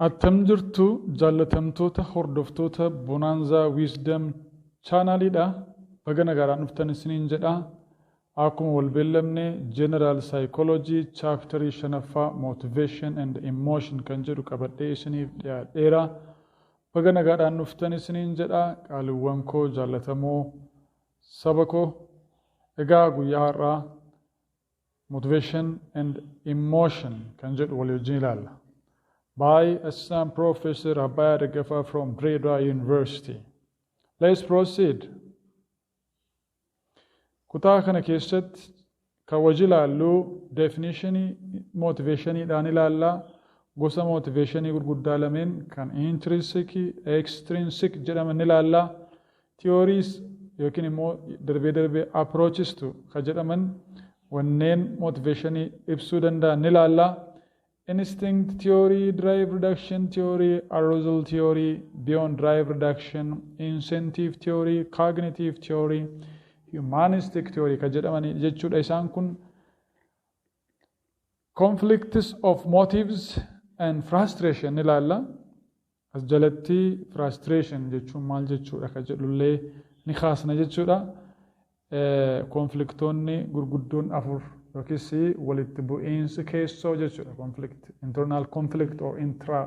Attam jirtu jaallatamtoota hordoftoota Bonanza Wisdom chaanaaliidha. Baga nagaadhaan dhuftan isiniin jedha. Akkuma wal beellamne General Psychology chapterii shanaffaa Motivation and Emotion kan jedhu qabadhee isiniif dhiyaadheera. Baga nagaadhaan dhuftan isiniin jedha. Qaaliiwwan koo jaallatamoo saba koo. Egaa guyyaa har'aa Motivation and Emotion kan jedhu walii wajjin ilaalla. By Assistant Professor Abaya Degefa from Dire Dawa University. Let's proceed. Kutaa kana keessatti kan wajji ilaallu definitionii motivationiidhaan ilaalla. Gosa motivationii gurguddaa lameen kan intrinsic, extrinsic jedhaman ilaalla. Theories yookiin immoo darbee darbee approaches to kan jedhaman wanneen motivationii ibsuu danda'an ni ilaalla. Instinct theory, drive reduction theory, arousal theory, beyond drive reduction, incentive theory, cognitive theory, humanistic theory kan jedhamani jechuudha. Isaan kun conflicts of motives and frustration ni ilaalla. As jalatti frustration jechuun maal jechuudha kan jedhullee ni kaasna jechuudha. Conflictoonni gurguddoon afur yookiis walitti bu'iinsi keessoo jechuudha. Conflict, internal conflict or intra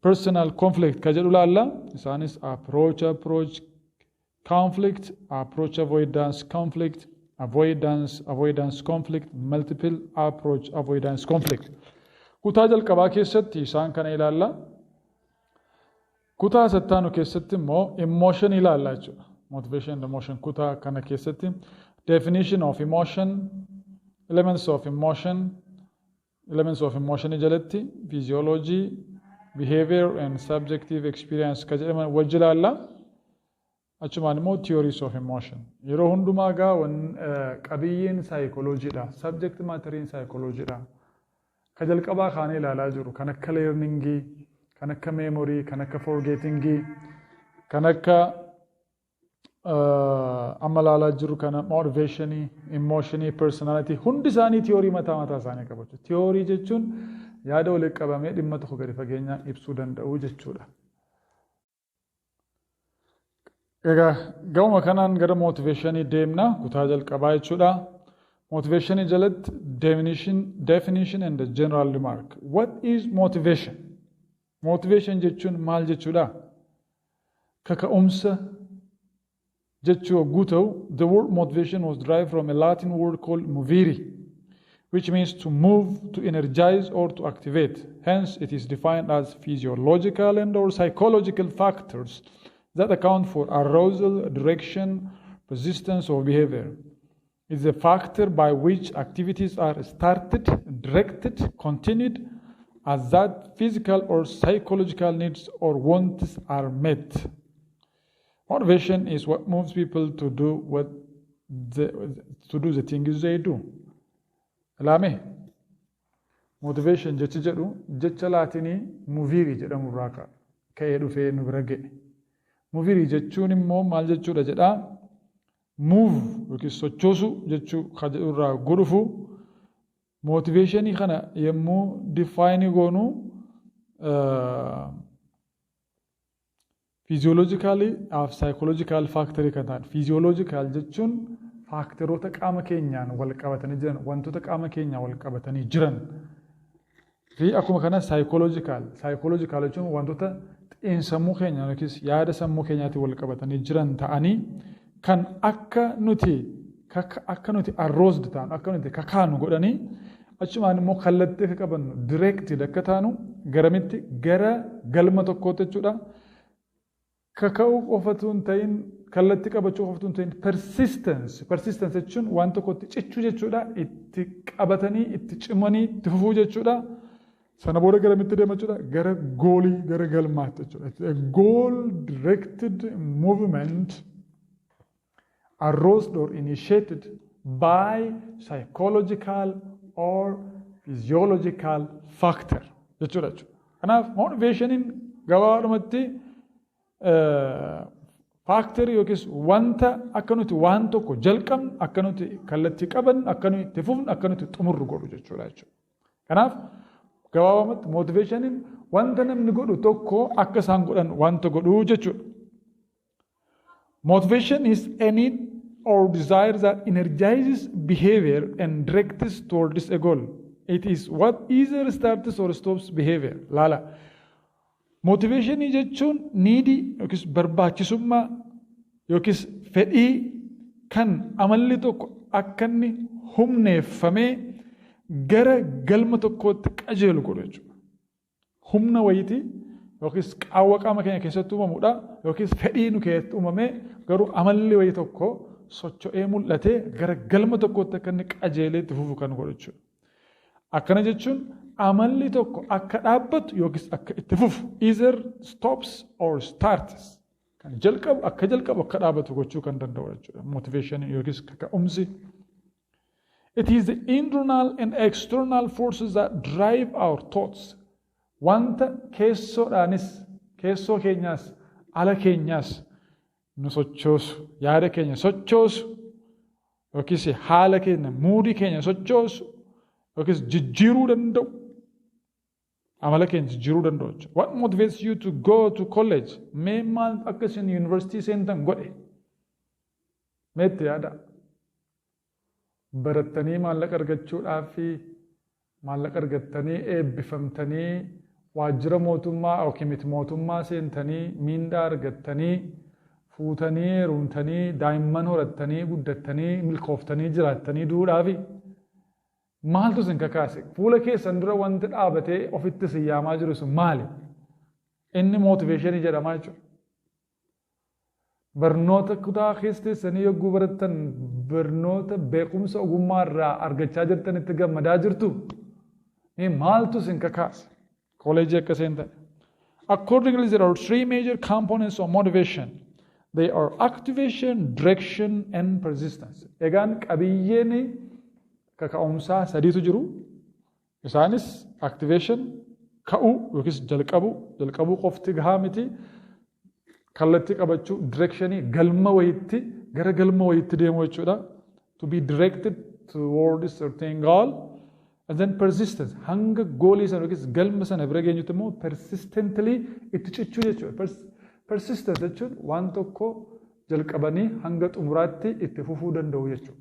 personal conflict kan jedhu ilaalla. Isaanis approach approach conflict, approach avoidance conflict, avoidance avoidance conflict, multiple approach avoidance conflict. Kutaa jalqabaa keessatti isaan kana ilaalla. Kutaa sattaanu keessatti immoo emotion ilaalla jechuudha. Motivation and emotion kutaa kana keessatti definition of emotion, elements of emotion, elements of emotion jalatti physiology, behavior and subjective experience ka jedhaman wajji ilaalla. Achumaan immoo theories of emotion. Yeroo hundumaa gaa qabiyyeen saayikolojiidha. Subject matteriin saayikolojiidha. Ka jalqabaa kaanee ilaalaa jiru kan akka learningii, kan akka memory, kan akka forgettingii, kan akka amma ilaalaa jiru kana motivationii, emotionii, personality, hundi isaanii tiyoorii mataa mataa isaanii qabu. Tiyoorii jechuun yaada walitti qabamee dhimma tokko gadi fageenyaan ibsuu danda'u jechuudha. Egaa gama kanaan gara motivationii deemna, kutaa jalqabaa jechuudha. Motivationii jalatti definition and the general remark. What is motivation? Motivation jechuun maal jechuudha? Kaka'umsa jechuu yogguu ta'u, the word motivation was derived from a Latin word called movere, which means to move, to energize or to activate. Hence, it is defined as physiological and or psychological factors that account for arousal, direction, persistence of behavior. It's a factor by which activities are started, directed, continued, as that physical or psychological needs or wants are met. Motivation is what moves people to do the things they do. Ilaame, motivation jechi jedhu jecha Laatinii movere jedhamu irraa ka'ee dhufee nu bira ga'e. Movere jechuun immoo maal jechuudha jedhaa? Move yookiin sochoosuu jechuu kan jedhu irraa godhufu. Motivationii kana yommuu define goonu, physiologically fi psychological factorii kan ta'an. Physiological jechuun factoroota qaama keenyaan wal qabatanii jiran, wantoota qaama keenyaan wal qabatanii jiran, fi akkuma kana psychological jechuun wantoota xiinsammuu keenyaan yookiis yaada sammuu keenyaatiin wal qabatanii jiran ta'anii kan akka nuti aroused taanu, akka nuti kakaanu godhanii, achumaan immoo kallattii akka qabannu, directed akka taanu, garamitti, gara galma tokkootti jechuudha. Kaka'uu qofatu hin ta'in, kallattii qabachuu qofatu hin ta'in, persistence. Persistence jechuun waan tokkotti cichuu jechuudha. Itti qabatanii, itti cimanii, itti fufuu jechuudha. Sana booda garamitti deema jechuudha? Gara goalii, gara galmaatti jechuudha. Goal directed movement aroused or initiated by psychological or physiological factor jechuudha. Kanaaf motivationiin gabaabumatti factorii yookiis wanta akka nuti waan tokko jalqabnu, akka nuti kallattii qabannu, akka nuti itti fufnu, akka nuti xumurru godhu jechuudha. Kanaaf Gabaabumatti motivationiin wanta namni godhu tokko akka isaan godhan wanta godhuu jechuudha. Motivation is a need or desire that energizes behavior and directs towards a goal. It is what either starts or stops behavior. Laala. Motivationii jechuun needii yookiis barbaachisummaa yookiis fedhii kan amalli tokko akka inni humneeffamee gara galma tokkootti qajeelu godhu jechuudha. Humna wayitii yookiis qaawwa qaama keenya keessatti uumamudha yookiis fedhii nu keessatti uumamee garuu amalli wayii tokko socho'ee mul'atee gara galma tokkootti akka inni qajeelee itti fufu kan godhu jechuudha. Akkana jechuun amalli tokko akka dhaabbatu yookiis akka itti fufu, either stops or starts, kan jalqabu akka jalqabu akka dhaabbatu gochuu kan danda'u jechuudha. Motivation yookiis kaka'umsi. It is the internal and external forces that drive our thoughts. Wanta keessoodhaanis, keessoo keenyaas, ala keenyaas nu sochoosu, yaada keenya sochoosu yookiis haala keenya, moodii keenya sochoosu yookiis jijjiiruu danda'u. Amala keenya jijjiiruu danda'u jechuudha. What motivates you to go to college? Mee maal akka isin yuunivarsiitii seentan godhe? Mee itti yaada. Barattanii maallaqa argachuudhaaf fi maallaqa argattanii eebbifamtanii waajjira mootummaa yookiin miti mootummaa seentanii miindaa argattanii fuutanii heerumtanii daa'imman horattanii guddattanii milkooftanii jiraattanii duudhaafi maaltu isin kakaase? Fuula keessan dura wanti dhaabatee ofitti isin yaamaa jiru sun maali? Inni motivationii jedhamaa jechuudha. Barnoota kutaa keessa teessanii yogguu barattan barnoota beekumsa ogummaa irraa argachaa jirtanitti gammadaa jirtu. Maaltu isin kakaase? Kooleejii akka seentan. Accordingly, there are three major components of motivation. They are activation, direction, and persistence. Egaan qabiyyeen kaka'umsaa sadiitu jiru. Isaanis activation, ka'uu yookiis jalqabuu, jalqabuu qofti gahaa miti. Kallattii qabachuu, directionii, galma wayitti, gara galma wayitti deemuu jechuudha. To be directed towards certain goal. And then persistence, hanga goalii sana yookiis galma sana bira geenyutti immoo persistently itti cichuu jechuudha. Persistence jechuun waan tokko jalqabanii hanga xumuraatti itti fufuu danda'u jechuudha.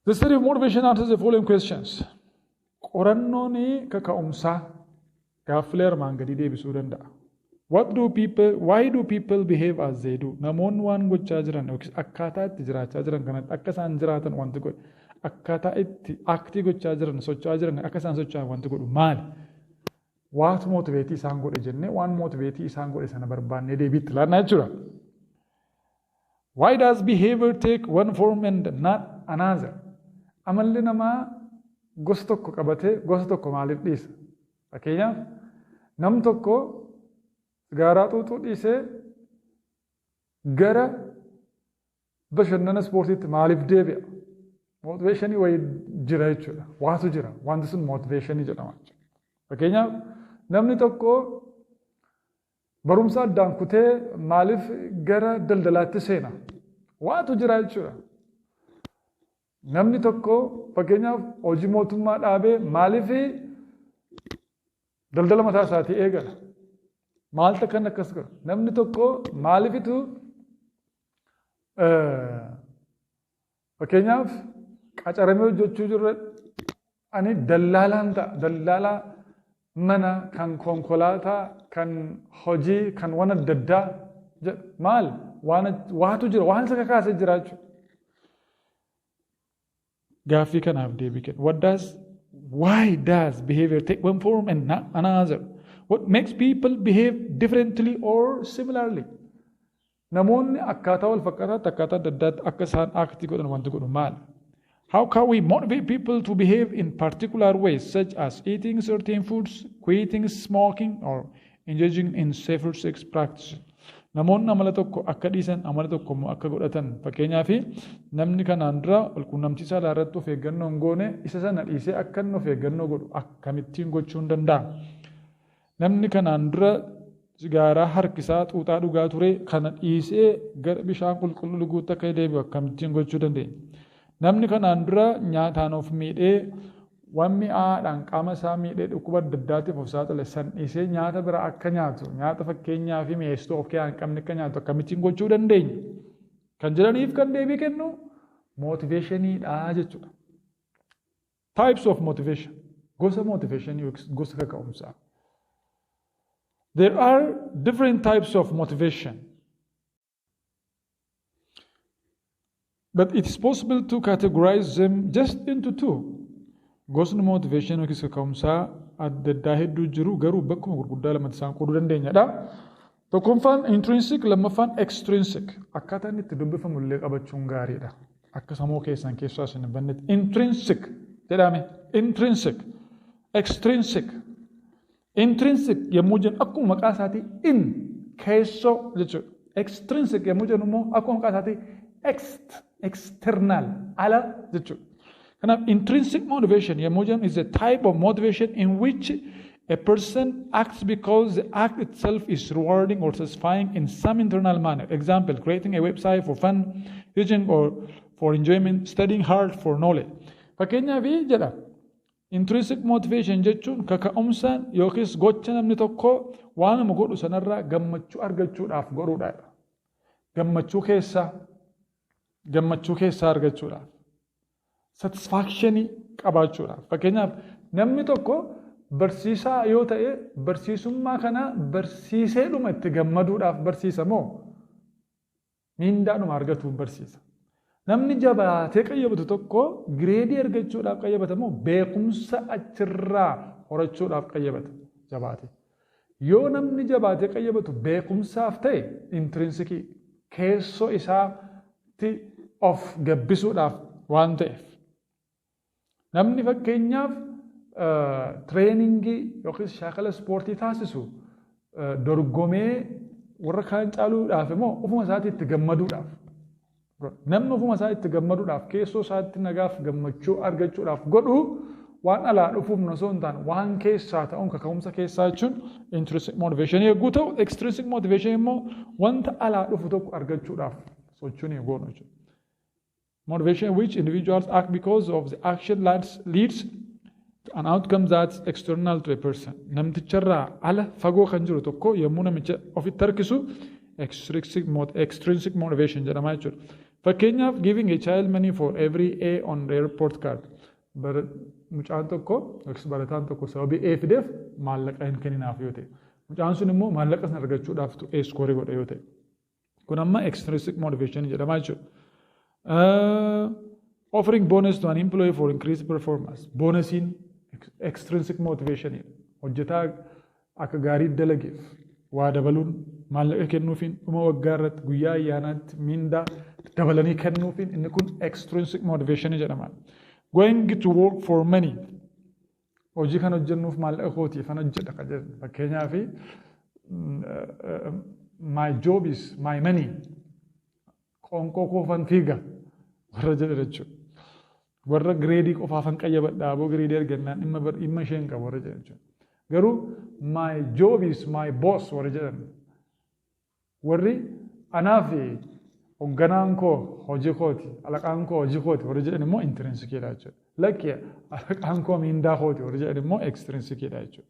The study of motivation answers the following questions. Qorannoon kaka'umsaa gaaffilee armaan gadii deebisuu danda'a. Why do people behave as they do? Namoonni waan gochaa jiran yookiis akkaataa itti jiraachaa jiran kanatti akka isaan jiraatan wanti godhu, akkaataa itti actii gochaa jiran, socho'aa jiran akka isaan socho'an wanti godhu maali? Waatu motivateii isaan godhe jennee waan motivateii isaan godhe sana barbaannee deebiitti laannaa jechuudha. Why does behavior take one form and not another? Amalli namaa gosa tokko qabatee gosa tokko maaliif dhiisa? Fakkeenyaaf, nam tokko sigaaraa xuuxuu dhiisee gara bashannana ispoortiitti maaliif deebi'a? Motivationii wayii jira jechuudha. Waatu jira. Wanti sun motivationii jedhama jechuudha. Fakkeenyaaf, namni tokko barumsa addaan kutee maaliif gara daldalaatti seena? Waatu jira jechuudha. Namni tokko fakkeenyaaf hojii mootummaa dhaabee maaliif daldala mataa isaatii eegala? Maaltu akkan akkas godha? Namni tokko maaliifitu fakkeenyaaf qacaramee hojjechuu jirra ani dallaalaan ta'a. Dallaalaa mana, kan konkolaataa, kan hojii, kan waan adda addaa jedha. Maal? Waan waatu jira, waan isa kakaasee jira jechuudha. Gaaffii kanaaf deebii kenna. Why does behavior take one form and not another? What makes people behave differently or similarly? Namoonni akkaataa wal fakkaataatti, akkaataa adda addaatti akka isaan actii godhan wanti godhu maali? How can we motivate people to behave in particular ways, such as eating certain foods, quitting smoking, or engaging in safer sex practices? Namoonni amala tokko akka dhiisan, amala tokko immoo akka godhatan, fakkeenyaaf namni kanaan dura walquunnamtii saalaa irratti of eeggannoo hin goone isa sana dhiisee akka inni of eeggannoo godhu akkamittiin gochuu hin danda'a? Namni kanaan dura sigaaraa harkisaa, xuuxaa dhugaa ture kana dhiisee gara bishaan qulqulluu dhuguutti akka deebi'u akkamittiin gochuu dandeenya? Namni kanaan dura nyaataan of miidhee, waan mi'aadhaan qaama isaa miidhee, dhukkuba adda addaatiif of saaxile san dhiisee nyaata bira akka nyaatu, nyaata fakkeenyaa fi mi'eessituu of keessaa hin qabne akka nyaatu akkamittiin gochuu dandeenya? Kan jedhaniif kan deebii kennu motivationiidha jechuudha. Types of motivation. Gosa motivationii yookiis gosa kaka'umsaa. There are different types of motivation. But it is possible to categorize them just into two. Gosni motivation yookiis kaka'umsaa adda addaa hedduu jiru, garuu bakkuma gurguddaa lamatti isaan qooduu dandeenyadha. Tokkoffaan intrinsic, lammaffaan extrinsic. Akkaataa inni itti dubbifamu illee qabachuun gaariidha. Akka sammuu keessan keessaa isin hin bannetti. Intrinsic jedhame. Intrinsic. Extrinsic. Intrinsic yommuu jennu akkuma maqaa isaatii in, keessoo jechuudha. Extrinsic yommuu jennu immoo akkuma maqaa isaatii ext, external, ala jechuudha. Kanaaf intrinsic motivation yommuu jennu is a type of motivation in which a person acts because the act itself is rewarding or satisfying in some internal manner. Example, creating a website for fun, teaching or for enjoyment, studying hard for knowledge. Fakkeenyaaf jedha, intrinsic motivation jechuun kaka'umsaan yookiis gocha namni tokko waanuma godhu sanarraa gammachuu argachuudhaaf godhuudha. Gammachuu keessaa argachuudhaaf. Satisfactionii qabaachuudhaaf. Fakkeenyaaf, namni tokko barsiisaa yoo ta'e, barsiisummaa kana barsiiseedhuma itti gammaduudhaaf barsiisa moo miindaadhuma argatuuf barsiisa? Namni jabaatee qayyabatu tokko gireedii argachuudhaaf qayyabata moo beekumsa achirraa horachuudhaaf qayyabata jabaate? Yoo namni jabaatee qayyabatu beekumsaaf ta'e, intrinsicii, keessoo isaatti of gabbisuudhaaf waan ta'eef. Namni fakkeenyaaf trainingii yookiis shaakala ispoortii taasisu dorgomee warra kaan caaluudhaaf immoo ofuma isaatii itti gammaduudhaaf? Namni ofuma isaa itti gammaduudhaaf, keessoo isaatti nagaaf gammachuu argachuudhaaf godhu, waan alaa dhufuuf osoo hin taane waan keessaa ta'uun kaka'umsa keessaa jechuun intrinsic motivation yogguu ta'u, extrinsic motivation immoo wanta alaa dhufu tokko argachuudhaaf sochuun goonu jechuudha. Motivation in which individuals act because of the action leads to an outcome that's external to a person. Namticharraa ala fagoo kan jiru tokko yommuu namicha ofitti harkisu extrinsic motivation jedhama jechuudha. Fakkeenyaaf, giving a child money for every A on their report card. Mucaan tokko yookiis barataan tokko sababii A fideef maallaqa hin kenninaaf yoo ta'e, mucaan sun immoo maallaqa sana argachuudhaaf A score godha yoo ta'e, kun amma extrinsic motivation jedhama jechuudha. Offering bonus to an employee for increased performance. Bonusiin extrinsic motivation. Hojjetaa akka gaarii dalageef waa dabaluun, maallaqa kennuufiin, dhuma waggaa irratti, guyyaa ayyaanaatti mindaa dabalanii kennuufiin, inni kun extrinsic motivation jedhama. Going to work for money. Hojii kan hojjennuuf maallaqa kootiif kan hojjedha kan jedhu. Fakkeenyaaf, "My job is my money." Qoonqoo koofan fiiga warra jedhe jechuudha. Warra gireedii qofaafan qayyabadha, aboo gireedii argannaan dhimma isheen qabu warra jedhe jechuudha. Garuu "My job is my boss" warra jedhan, warri anaaf hoogganaan koo hojii kooti, alaqaan koo hojii kooti warra jedhan immoo intrinsiciidha jechuudha. Lakki, alaqaan koo miindaa kooti warra jedhan immoo extrinsiciidha jechuudha.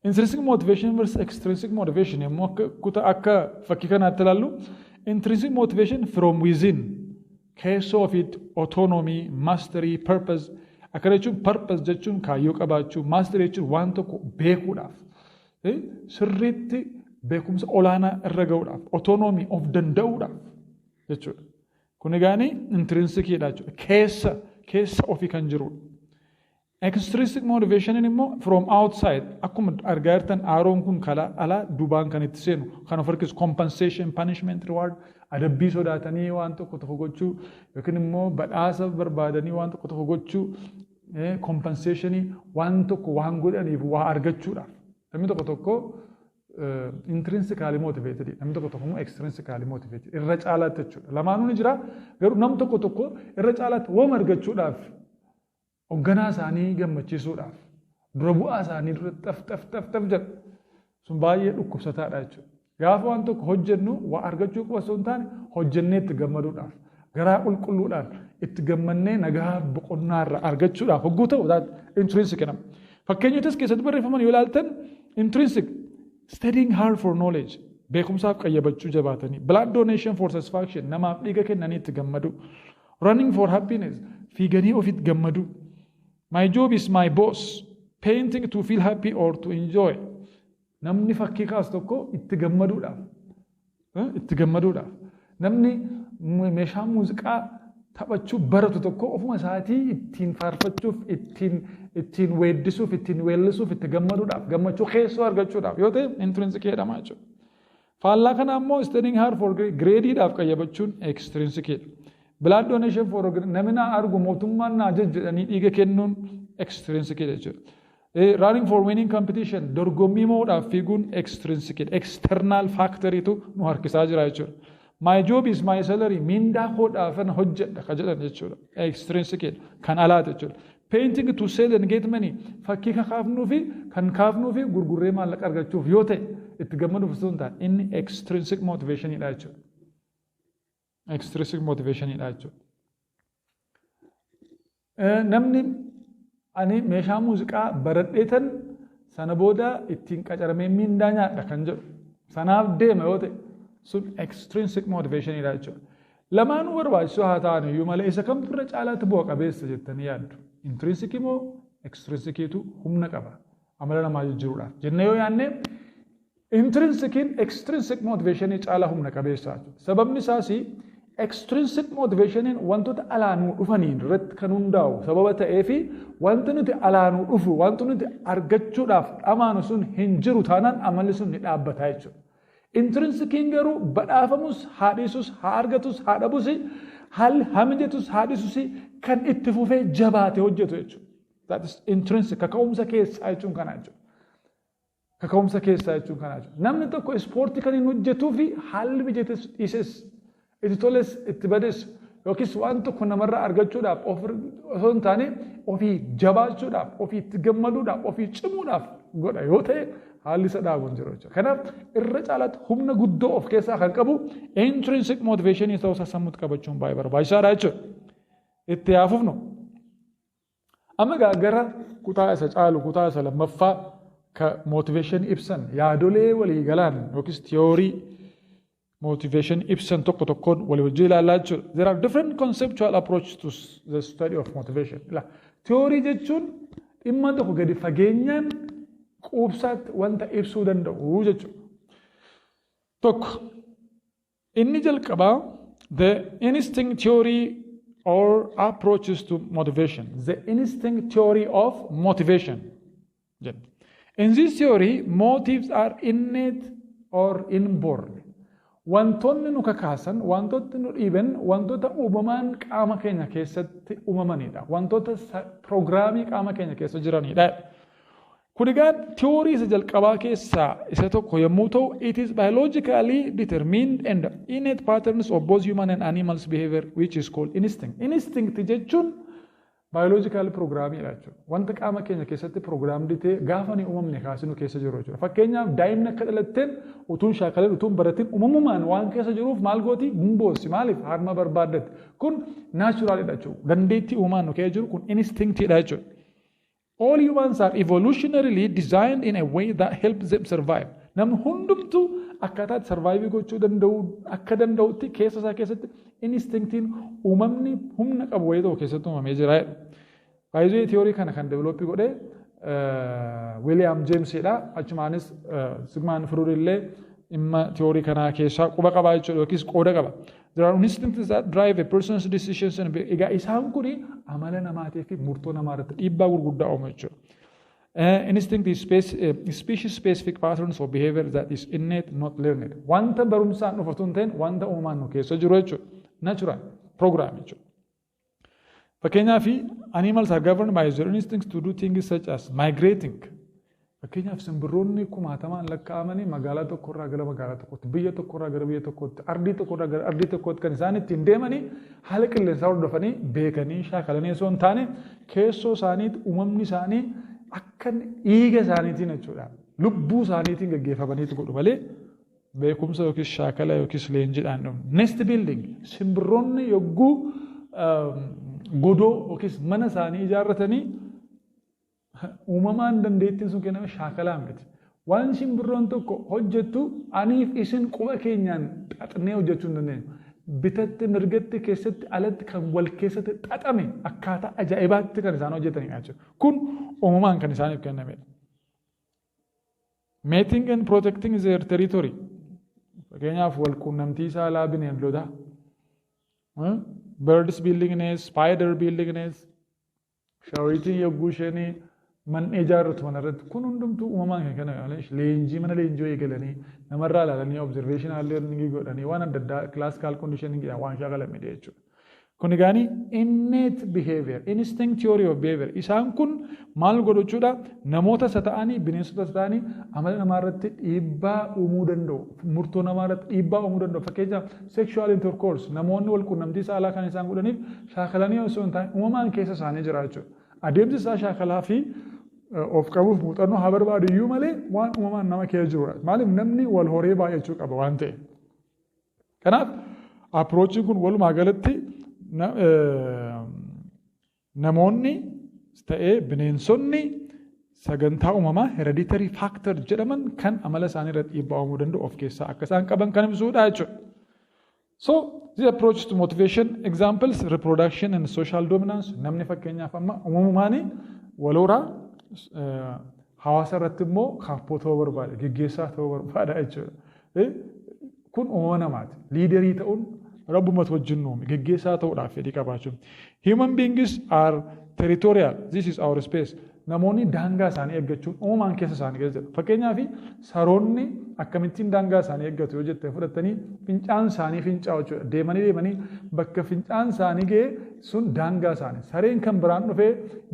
Intrinsic motivation versus extrinsic motivation yommuu akka kutaa akka fakkii kanaatti ilaallu, intrinsic motivation from within, keessoo ofiitti, autonomy, mastery, purpose. Akkana jechuun, purpose jechuun kaayyoo qabaachuu, mastery jechuun waan tokko beekuudhaaf, sirriitti beekumsa olaanaa irra ga'uudhaaf, autonomy, of danda'uudhaaf jechuudha. Kun egaanii intrinsiciidha jechuudha. Keessa keessa ofii kan jirudha. Extrinsic motivation immoo from outside, akkuma argaa jirtan aaroon kun kalaa alaa duubaan kan itti seenu, kan of harkisu, compensation, punishment, reward, adabbii sodaatanii waan tokko tokko gochuu yookiin immoo badhaasa barbaadanii waan tokko tokko gochuu, compensationii, waan tokko waan godhaniif waa argachuudhaaf. Namni tokko tokko intrinsically motivated, namni tokko tokko immoo extrinsically motivated irra caalaatti jechuudha. Lamaanuu ni jira, garuu namni tokko tokko irra caalaatti waan argachuudhaaf, hoogganaa isaanii gammachiisuudhaaf, dura bu'aa isaanii dura xaf xaf xaf xaf jedhu, sun baay'ee dhukkubsataadha jechuudha. Gaafa waan tokko hojjennu waa argachuu qofa osoo hin taane hojjennee itti gammaduudhaaf. garaa qulqulluudhaan itti gammannee nagaa boqonnaa irraa argachuudhaaf hogguu ta'u, intrinsic jedhama. Fakkeenyotas keessatti barreeffaman yoo ilaaltan, intrinsic: studying hard for knowledge, beekumsaaf qayyabachuu jabaatanii, blood donation for satisfaction, namaaf dhiiga kennanii itti gammadu, running for happiness, fiiganii ofitti gammadu, my job is my boss, painting to feel happy or to enjoy, namni fakkii kaasu tokko itti gammaduudhaaf, namni meeshaa muuziqaa taphachuu baratu tokko ofuma isaatii ittiin faarfachuuf, ittiin weeddisuuf, ittiin weellisuuf, itti gammaduudhaaf, gammachuu keessoo argachuudhaaf yoo ta'e, intrinsic jedhama jechuudha. Faallaa kana ammoo studying hard for gradeiidhaaf qayyabachuun extrinsicidha. Blood donation for namni naa argu, mootummaan naa jedhanii dhiiga kennuun extrinsicidha jechuudha. Running for winning competition, dorgommii mo'uudhaaf fiiguun extrinsicidha. External factoriitu nu harkisaa jira jechuudha. My job is my salary, mindaa koodhaafan hojjedha ka jedhan jechuudha. Extrinsicidha, kan alaati jechuudha. Painting to sell and get money, fakkii kan kaafnuu fi kan kaafnuu fi gurgurree maallaqa argachuuf yoo ta'e, itti gammaduuf osoo hin taane, inni extrinsic motivationidha jechuudha. Extrinsic motivationidha jechuudha. Namni ani meeshaa muuziqaa baradheetan sana booda ittiin qacaramee mindaa nyaadha kan jedhu sanaaf deema yoo ta'e, sun extrinsic motivationidha jechuudha. Lamaanuu barbaachisoo haa ta'an iyyuu malee, isa kamtu irra caalaatti bu'a qabeessa jettanii yaaddu? Intrinsic moo extrinsiciitu humna qaba amala namaa jijjiiruudhaaf jennee yoo yaadne, intrinsiciin extrinsic motivationii caalaa humna qabeessa jechuudha. Sababni isaas extrinsic motivationiin wantoota alaanuu dhufaniin irratti kan hundaa'u sababa ta'eefi, wanti nuti alaanuu dhufu, wanti nuti argachuudhaaf dhamaanu sun hin jiru taanaan, amalli sun ni dhaabbata jechuudha. Intrinsiciin garuu badhaafamus haa dhiisus, haa argatus haa dhabus, haalli haa mijatus haa dhiisus, kan itti fufee jabaate hojjetu jechuudha. That is intrinsic, kaka'umsa keessaa jechuun kana jechuudha. Kaka'umsa keessaa jechuun kana jechuudha. Namni tokko ispoortii kan inni hojjetuu fi haalli mijates dhiises, itti toles itti bades, yookiis waan tokko namarraa argachuudhaaf osoo hin taane, ofii jabaachuudhaaf, ofii itti gammaduudhaaf, ofii cimuudhaaf godha yoo ta'e, haalli isa dhaabu hin jiru jechuudha. Kanaaf irra caalaatti humna guddoo of keessaa kan qabu intrinsic motivation ta'uu isaa sammuutti qabachuun baay'ee barbaachisaadha jechuudha. Itti haafufnu. Amma gara kutaa isa caalu, kutaa isa lammaffaa, ka motivation ibsan yaadolee waliigalaan yookiis theory motivation ibsan tokko tokkoon walii wajjin ilaallaa jechuudha. There are different conceptual approach to the study of motivation. Theory jechuun dhimma tokko gadi fageenyaan quubsaatti wanta ibsuu danda'u jechuudha. Tokko, inni jalqabaa the instinct theory or approaches to motivation. The instinct theory of motivation jedha. In this theory, motives are innate or inborn. Wantoonni nu kakaasan, wantoonni nu dhiiban, wantoota uumamaan qaama keenya keessatti uumamanidha. Wantoota piroogiraamii qaama keenya keessa jiranidha. Kun egaa tiyoorii isa jalqabaa keessaa isa tokko yommuu ta'u, it is biologically determined and innate patterns of both human and animals behavior, which is called instinct. Instinct jechuun biological programmiidha jechuudha. Wanta qaama keenya keessatti programmed ta'e gaafa ni uumamne kaasinu keessa jiru jechuudha. Fakkeenyaaf, daa'imni akka dhalatteen utuun shaakaleen, utuun baratin, uumamumaan waan keessa jiruuf maal gooti? Hin boossi. Maaliif? Harma barbaaddatti. Kun naturalidha jechuudha. Dandeettii uumaan nu keessa jiru kun instinctiidha jechuudha. All humans are evolutionarily designed in a way that helps them survive. Namni hundumtuu akkaataa itti survive gochuu danda'u akka danda'utti keessa isaa keessatti instinctiin uumamni humna qabu wayii tokko keessatti uumamee jira jedhu. Baay'ee tiyoorii kana kan develop godhee William Jamesidha. Achumaanis Sigmund Freud illee dhimma tiyoorii kanaa keessaa quba qabaa jechuudha yookiis qooda qaba. There are instincts that drive a person's decisions and egaa isaan kuni amala namaatii fi murtoo namaa irratti dhiibbaa gurguddaa uumu jechuudha. Instinct is species specific patterns of behavior that is innate, not learned. Wanta barumsaan dhufu osoo hin ta'in, wanta uumamaan nu keessa jiru jechuudha. Natural program jechuudha. Fakkeenyaaf, animals are governed by their instincts to do things such as migrating. Fakkeenyaaf, simbirroonni kumaatamaan lakkaa'amanii magaalaa tokkorraa gara magaalaa tokkootti, biyya tokkorraa gara biyya tokkootti, ardii tokkorraa gara ardii tokkootti kan isaan ittiin deemanii haala qilleensaa hordofanii, beekanii, shaakalanii osoo hin taane, keessoo isaaniitti uumamni isaanii akka dhiiga isaaniitiin jechuudha. Lubbuu isaaniitiin gaggeeffamaniitu godhu malee Beekumsa yookiis shaakala yookiis leenjiidhaan dhufne. Nest building, simbirroonni yogguu godoo yookiis mana isaanii ijaarratanii uumamaan dandeettiin sun kenname, shaakalaan miti. Waan simbirroon tokko hojjettu aniif isin quba keenyaan xaxnee hojjechuu hin dandeenyu. Bitatti, mirgatti, keessatti, alatti kan wal keessatti xaxame akkaataa ajaa'ibaatti kan isaan hojjetanidha jechuudha. Kun uumamaan kan isaaniif kennamedha. Mating and protecting their territory. Fakkeenyaaf, wal quunnamtii saalaa bineeldotaa. Birds building nest, spider building nest, shawwitiin yogguu isheen man'ee ijaarratu mana irratti, kun hundumtuu uumamaan kan kenname. Leenjii mana leenjii eegalanii namarraa ilaalanii observational learning godhanii waan adda addaa classical conditioning waan shaakalamedha jechuudha. Kun egaanii innate behavior, instinct theory of behavior. Isaan kun maal godhu jechuudha? Namoota isa ta'anii, bineensota isa ta'anii, amala namaa irratti dhiibbaa uumuu danda'u. Murtoo namaa irratti dhiibbaa uumuu danda'u. Fakkeenyaaf, sexual intercourse, namoonni wal quunnamtii saalaa kan isaan godhaniif shaakalanii osoo hin taane uumamaan keessa isaanii jira jechuudha. Adeemsi isaa shaakalaa fi of qabuuf muuxannoo haa barbaadu iyyuu malee waan uumamaan nama keessa jirudha. Maaliif? Namni wal horee baay'achuu qaba waan ta'eef. Kanaaf approachiin kun walumaa galatti namoonni ta'ee bineensonni sagantaa uumamaa hereditary factor jedhaman kan amala isaanii irratti dhiibbaa uumuu danda'u of keessaa akka isaan qaban kan ibsudha jechuudha. So this approach to motivation, examples, reproduction and social dominance. Namni fakkeenyaaf amma uumamumaanii walooraa hawaasa irratti immoo kaappoo ta'uu barbaada, geggeessaa ta'uu barbaada jechuudha. Kun uumama namaati. Leaderii ta'uun rabbumatu wajjin uume, geggeessaa ta'uudhaaf fedhii qabaachuun. Human beings are territorial. This is our space. Namoonni daangaa isaanii eeggachuun uumamaan keessa isaanii keessa jira. Fakkeenyaaf, saroonni akkamittiin daangaa isaanii eeggatu yoo jettee fudhattanii, fincaan isaanii fincaa'u jechuudha. Deemanii deemanii bakka fincaan isaanii ga'e sun daangaa isaanii. Sareen kan biraan dhufee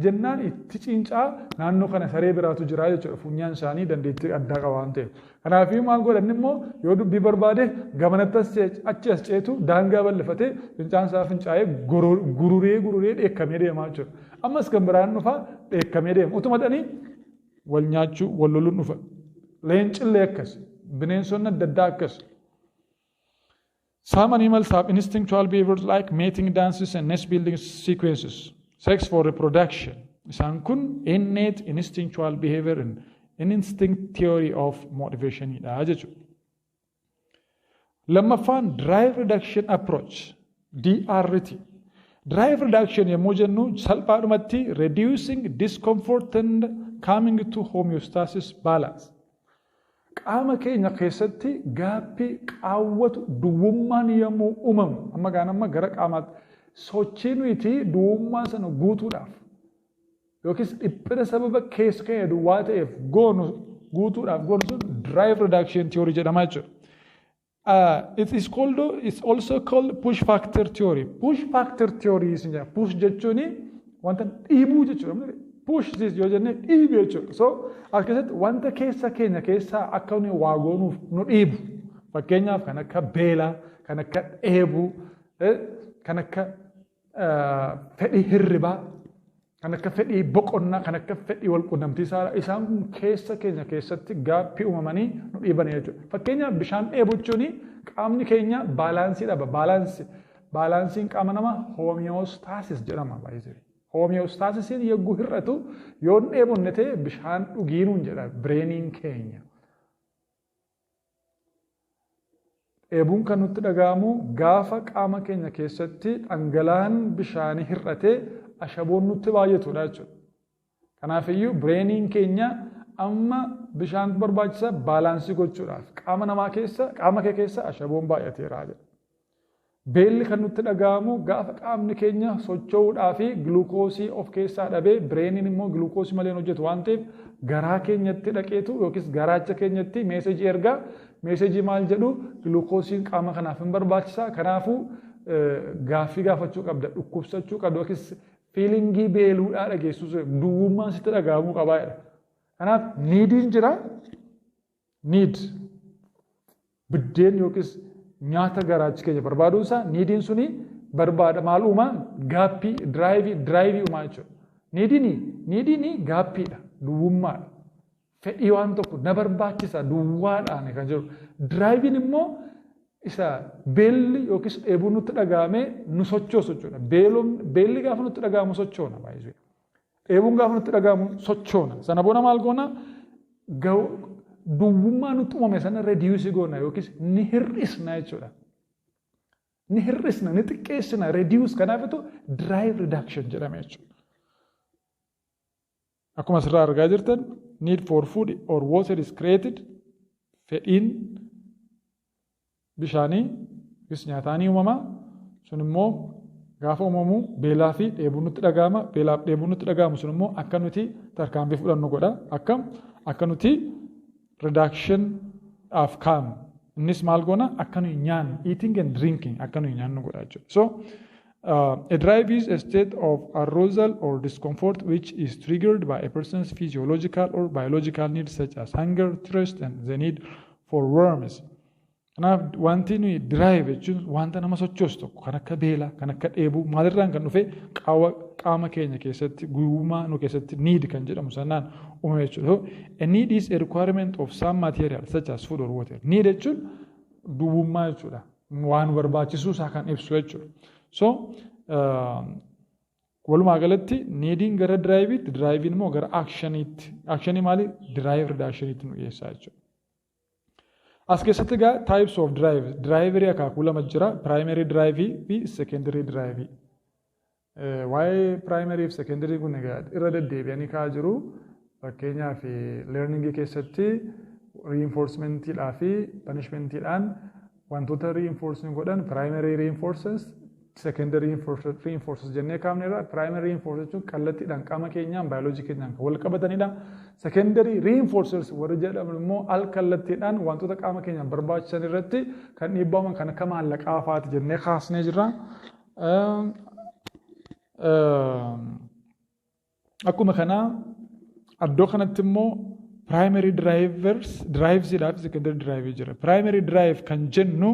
jennaan itti cincaa, naannoo kana saree biraatu jira jechuudha. Funyaan isaanii dandeettii addaa qaba waan ta'eef. Kanaafii maal godhan immoo, yoo dubbii barbaade gamanatti achi as ceetu, daangaa bal'ifatee fincaan isaa fincaa'ee gururee gururee dheekkamee deemaa jechuudha. Ammas kan biraan dhufa, dheekkamee deema. Utuma dhanii wal nyaachuu, wal loluun dhufa. Leencillee akkas. Bineensonni adda addaa akkas. Some animals have instinctual behaviors like mating dances and nest building sequences. Sex for reproduction. Isaan kun innate instinctual behavior and instinct theory of motivation dha jechuudha. Lammaffaan drive reduction approach, DRT. Drive reduction yommuu jennu salphaadhumatti reducing discomfort and coming to homeostasis balance. Qaama keenya keessatti gaaffii qaawwatu, duwwummaan yommuu uumamu, amma gaan amma gara qaamaatti sochii nuti duwwummaa sana guutuudhaaf yookiis dhiphina sababa keessa keenya duwwaa ta'eef goonu guutuudhaaf goonu sun drive reduction theory jedhama jechuudha. It is called, it's also called push factor theory. Push factor theory isin jedhama. Push jechuun wanta dhiibuu jechuudha. Push this yoo jenne dhiibu jechuudha. So as keessatti wanta keessa keenya keessaa akka nuyi waa goonuuf nu dhiibu. Fakkeenyaaf, kan akka beelaa, kan akka dheebuu, kan akka fedhii hirribaa, kan akka fedhii boqonnaa, kan akka fedhii walqunnamtii saalaa, isaan kun keessa keenya keessatti gaaffii uumamanii nu dhiiban jechuudha. Fakkeenyaaf, bishaan dheebochuun qaamni keenya balancii dhaba. Balancii, balanciin qaama namaa homeostasis jedhama baay'ee. Homeostasisiin yogguu hir'atu, yoo dheebonne ta'e bishaan dhugiinuun jedha brainiin keenya. Dheebuun kan nutti dhaga'amu gaafa qaama keenya keessatti dhangala'aan bishaanii hir'atee ashaboon nutti baay'atudha jechuudha. Kanaafiyyuu brainiin keenya amma bishaan barbaachisa balancii gochuudhaaf, qaama namaa keessa, qaama kee keessa ashaboon baay'ateera jedha. Beelli kan nutti dhaga'amu gaafa qaamni keenya socho'uudhaa fi giluukoosii of keessaa dhabee, brainiin immoo giluukoosii malee hojjetu waan ta'eef garaa keenyatti dhaqeetu yookiis garaacha keenyatti messageii ergaa. Messageii maal jedhu? Giluukoosiin qaama kanaaf hin barbaachisa, kanaafuu gaaffii gaafachuu qabda, dhukkubsachuu qabda, yookiis feelingii beeluudhaa dhageessu, duwwummaan sitti dhaga'amuu qabaa jedha. Kanaaf neediin jira. Need biddeen yookiis nyaata garaachi keenya barbaaduun isaa, neediin suni barbaada maal uumaa? Gaappii, driveii uumaa jechuudha. Neediin gappiidha, duwwummaadha. Fedhii waan tokko na barbaachisa duwwaadhaan kan jedhu. Driveiin immoo isa beelli yookiis dheebuun nutti dhaga'amee nu sochoosu jechuudha. Beelli gaafa nutti dhaga'amu sochoona baay'ee. Dheebuun gaafa nutti dhaga'amu sochoona. Sana booda maal goona? Duwwummaa nutti uumame sana reduce goona yookiis ni hir'isna jechuudha. Ni hir'isna, ni xiqqeessina, reduce. Kanaafitu drive reduction jedhame jechuudha. Akkuma asirraa argaa jirtan, need for food or water is created. Fedhiin bishaanii yookiis nyaataa ni uumama. Sun immoo gaafa uumamu beelaa fi dheebuun nutti dhaga'ama. Beelaa fi dheebuun nutti dhaga'amu sun immoo akka nuti tarkaanfii fudhannu godha. Akkam akka nuti reduction dhaaf kaa'amu. Innis maal goona? Akka nuyi nyaannu, eating and drinking, akka nuyi nyaannu godha jechuudha. So a drive is a state of arousal or discomfort which is triggered by a person's physiological or biological needs such as hunger, thirst and the need for warmth. Kanaaf wanti nuyi drive jechuun wanta nama sochoosu tokko kan akka beelaa, kan akka dheebuu maalirraan kan dhufe qaama keenya keessatti guyyummaa nu keessatti need kan jedhamu sanaan uumame jechuudha. So, a need is a requirement of some material such as food or water. Need jechuun duwwummaa jechuudha. Waan barbaachisuu isaa kan ibsu jechuudha. So walumaa galatti neediin gara driveiitti, driveiin immoo gara actioniitti. Actionii maali? Drive reductioniitti nu dhiyeessaa jechuudha. As keessatti egaa types of drive, driverii akaakuu lama jira, primary drive fi secondary drive. Waa'ee primary fi secondary kun egaa irra deddeebi'anii ka'aa jiru. Fakkeenyaaf, learningii keessatti reinforcementiidhaa fi punishmentiidhaan wantoota reinforcing godhan primary reinforcers, secondary reinforcers jennee kaafneerra. Primary reinforcers jechuun kallattiidhaan qaama keenyaan, baayoloojii keenyaan kan wal qabatanidha. Secondary reinforcers warri jedhaman immoo al kallattiidhaan wantoota qaama keenyaan barbaachisan irratti kan dhiibbaa uuman kan akka maallaqaa fa'aati jennee kaasnee jirra. Akkuma kanaa iddoo kanatti immoo primary drivers drivesiidhaa fi secondary drive jira. Primary drive kan jennu,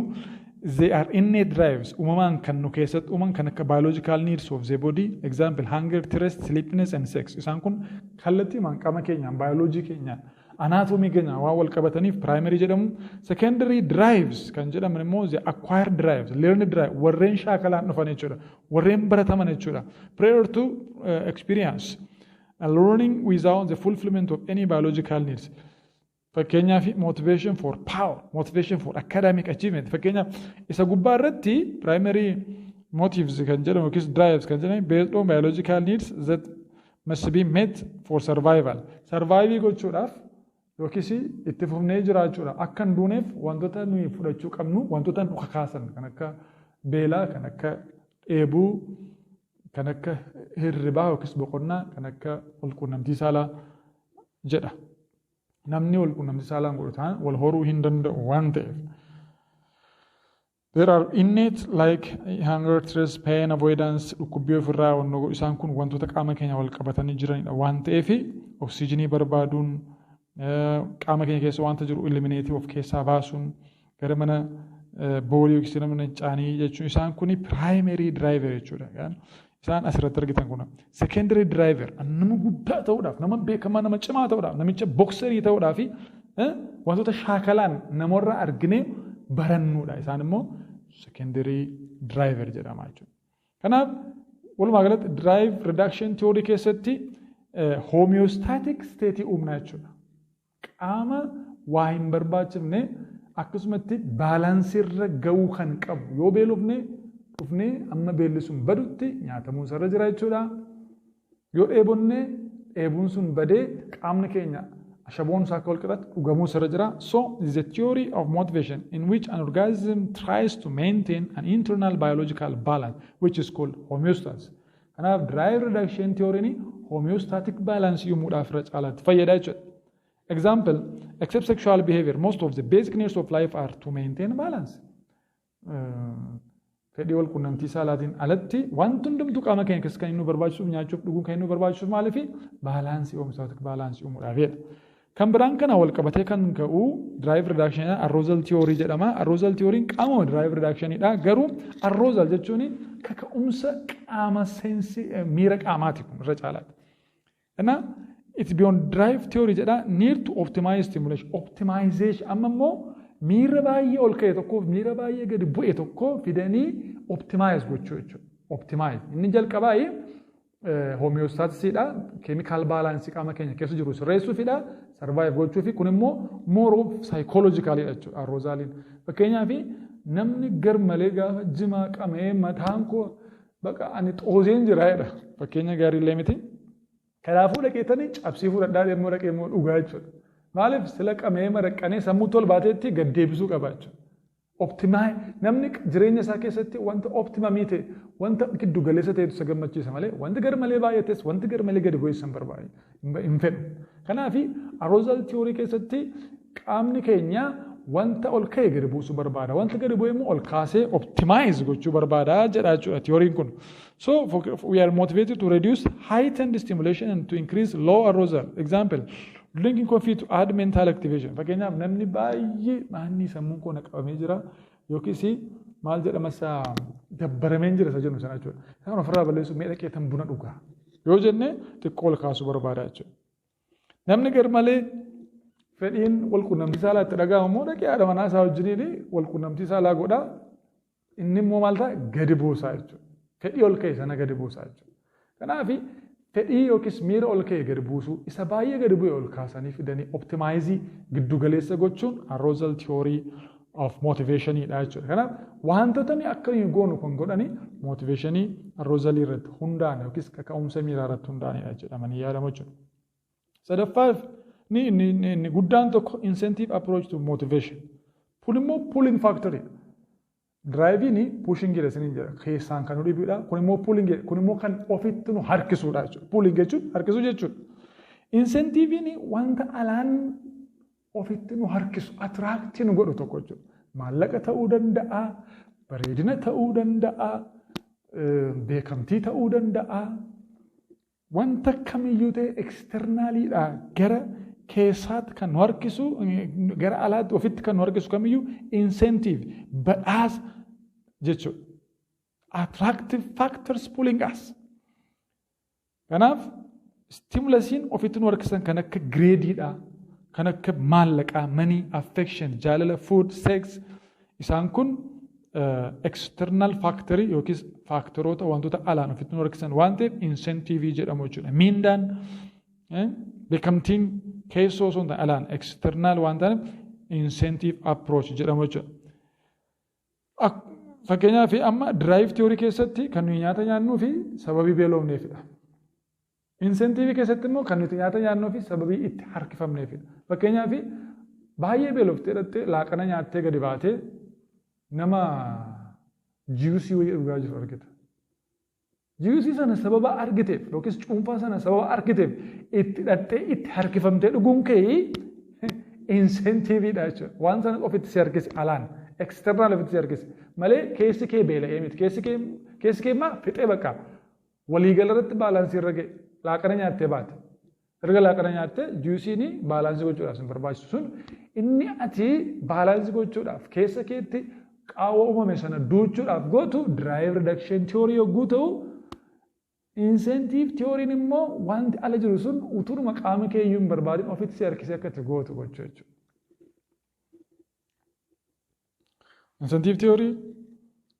they are innate drives, uumamaan kan nu keessatti uuman, kan akka biological needs of the body, example hunger, thirst, sleepiness and sex. Isaan kun kallattiimaan qaama keenyaan, bioloojii keenyaan, anaatomii keenyaan waan wal qabataniif primary jedhamu. Secondary drives kan jedhaman immoo the acquired drives, learned drive, warreen shaakalaan dhufan jechuudha, warreen barataman jechuudha, prior to experience and learning without the fulfillment of any biological needs. Fakkeenyaaf, motivation for power, motivation for academic achievement. Fakkeenyaaf, isa gubbaa irratti primary motives kan jedhamu yookiis drives kan jedhamu based on biological needs that must be met for survival. Survive gochuudhaaf yookiis itti fufnee jiraachuudhaaf, akka hin duuneef, wantoota nuyi fudhachuu qabnu, wantoota nu kakaasan kan akka beelaa, kan akka dheebuu, kan akka hirribaa yookiis boqonnaa, kan akka walquunnamtii saalaa jedha. Namni walquunnamtii saalaan godhu ta'an wal horuu hin danda'u waan ta'eef. There are innate like hunger, stress, pain, avoidance, dhukkubbii ofirraa wannoo isaan kun wantoota qaama keenya wal qabatanii jiranidha waan ta'eef, oksijiinii barbaaduun, qaama keenya keessa wanta jiru eliminate, of keessaa baasuun, gara mana boolii yookiis mana caanii jechuun isaan kun primary driver jechuudha. Isaan asirratti argitan kun secondary driver, nama guddaa ta'uudhaaf, nama beekamaa, nama cimaa ta'uudhaaf, namicha boxerii ta'uudhaaf wantoota shaakalaan namoorraa arginee barannuudha. Isaan immoo secondary driver jedhama jechuudha. Kanaaf walumaa galatti drive reduction theory keessatti homeostatic state uumna jechuudha. Qaama waa hin barbaachifne akkasumatti balanceiirra gahuu kan qabu, yoo beelofne dhufnee amma beelli sun badutti nyaatamuu isarra jira jechuudha. Yoo dheebonne dheebuun sun badee qaamni keenya ashaboon isaa akka wal qixaatti dhugamuu isarra jira. So is a theory of motivation in which an organism tries to maintain an internal biological balance which is called homeostasis. Kanaaf drive reduction theory homeostatic balance uumuudhaaf irra caalaatti fayyada jechuudha. Example, except sexual behavior, most of the basic needs of life are to maintain balance. Fedhii wal quunnamtii saalaatiin alatti wanti hundumtuu qaama keenya keessa kan inni nu barbaachisuuf, nyaachuuf, dhuguun kan inni nu barbaachisuuf maaliifi balanceii, homeostatic balanceii uumuudhaafidha. Kan biraan kana wal qabatee kan ka'u drive reduction arousal theory jedhama. Arousal theory qaama drive reductionidha. Garuu arousal jechuun kaka'umsa qaama sense, miira qaamaati kun irra caalaatti. Kana It's beyond drive theory jedha, need to optimize stimulation. Optimization amma immoo miira baay'ee ol ka'e tokkoof miira baay'ee gadi bu'e tokko fidanii optimize gochuu jechuudha. Optimize. Inni jalqabaa homeostasisiidha. Chemical balance qaama keenya keessa jiru sirreessuufidha. Survive gochuufi kun immoo more of psychologicalidha jechuudha arousaliin. Fakkeenyaaf, namni gar malee gaafa jimaa qama'ee "mataan koo baqa, ani xoozeen jira" jedha. Fakkeenya gaariillee miti. Kanaafuu dhaqeetanii cabsii fudhadhaa deemuu dhaqee immoo dhugaa jechuudha. Maaliif? Sila qama'ee maraqqanee sammuu tol baateetti gad deebisuu qaba jechuudha. Optimize, namni jireenya isaa keessatti wanta optimumii ta'e, wanta giddu galeessa ta'etu isa gammachiisa malee wanti gar malee baay'ates, wanti gar malee gadi bu'es hin barbaadu, hin fedhu. Kanaaf arousal theory keessatti qaamni keenya wanta ol ka'e gadi buusuu barbaada. Wanta gadi bu'e immoo ol kaasee optimize gochuu barbaada jedha jechuudha theoryin kun. So we are motivated to reduce heightened stimulation and to increase low arousal. Example, drinking coffee to add mental activation. Fakkeenyaaf, namni baay'ee maanni sammuun koo na qabamee jira yookiis maal jedhama isaa dabbarameen jira isa jennu sana jechuudha. Kan ofirraa balleessu mee dhaqee buna dhugaa yoo jenne xiqqoo ol kaasuu barbaada jechuudha. Namni gar malee fedhiin wal quunnamtii saalaa itti dhaga'amu immoo dhaqee haadha manaa isaa wajjiniin wal quunnamtii saalaa godhaa. Inni immoo maal ta'a? Gadi buusaa jechuudha. Fedhii ol ka'e sana gadi buusaa jechuudha. Kanaaf fedhii yookiis miira ol ka'e gadi buusuu, isa baay'ee gadi bu'e ol kaasanii fidanii optimize, giddu galeessa gochuun arousal theory of motivationidha jechuudha. Kanaaf wantoota ni akka nuyi goonu kan godhani motivationii arousalii irratti hundaa'an yookiis kaka'umsa miiraa irratti hundaa'anidha jedhamanii yaadamu jechuudha. Sadaffaa inni guddaan tokko incentive approach to motivation. Kun immoo pulling factory. Driveiin pushing jedha isiniin jedha, keessaan kan nu dhiibudha. Kun immoo pulling, kun immoo kan ofitti nu harkisuudha jechuudha. Pulling jechuun harkisuu jechuudha. Incentiveiin wanta alaan ofitti nu harkisu, attract nu godhu tokko jechuudha. Maallaqa ta'uu danda'a, bareedina ta'uu danda'a, beekamtii ta'uu danda'a. Wanta kamiyyuu ta'e externaliidhaa gara keessaatti kan nu harkisu, gara alaatti ofitti kan nu harkisu kamiyyuu incentive, badhaasa jechuudha. Attractive factors pulling us. Kanaaf stimulusiin ofitti nu harkisan kan akka gradeiidha, kan akka maallaqaa, money, affection, jaalala, food, sex, isaan kun external factorii yookiis factoroota wantoota alaan ofitti nu harkisan waan ta'eef incentive jedhamu jechuudha. Miindaan, beekamtiin keessoo osoo hin taane alaan external waan ta'eef incentive approach jedhamu jechuudha. Fakkeenyaaf, amma drive theory keessatti kan nuyi nyaata nyaannuu fi sababii beelofneefidha. Incentive keessatti immoo kan nuti nyaata nyaannuu fi sababii itti harkifamneefidha. Fakkeenyaaf, baay'ee beeloftee dhattee laaqana nyaattee gadi baatee nama juiceii wayii dhugaa jiru argita. Juiceii sana sababa argiteef yookiis cuunfaa sana sababa argiteef itti dhattee itti harkifamtee dhuguun kee incentiveiidha jechuudha. Waan sana ofitti si harkise, alaan external ofitti si harkise malee keessi kee beela'ee miti. Keessi kee maa fixee bakka waliigala irratti balanceii irra ga'e laaqana nyaattee baate. Erga laaqana nyaattee juiceiin balanceii gochuudhaaf sin barbaachisu sun inni ati balanceii gochuudhaaf keessa keetti qaawwa uumame sana duuchuudhaaf gootu drive reduction theory yogguu ta'u, incentive theoryin immoo wanti ala jiru sun utuuma qaama kee iyyuu hin barbaadin ofitti si harkisee akka itti gootu gochuu jechuudha. Incentive theory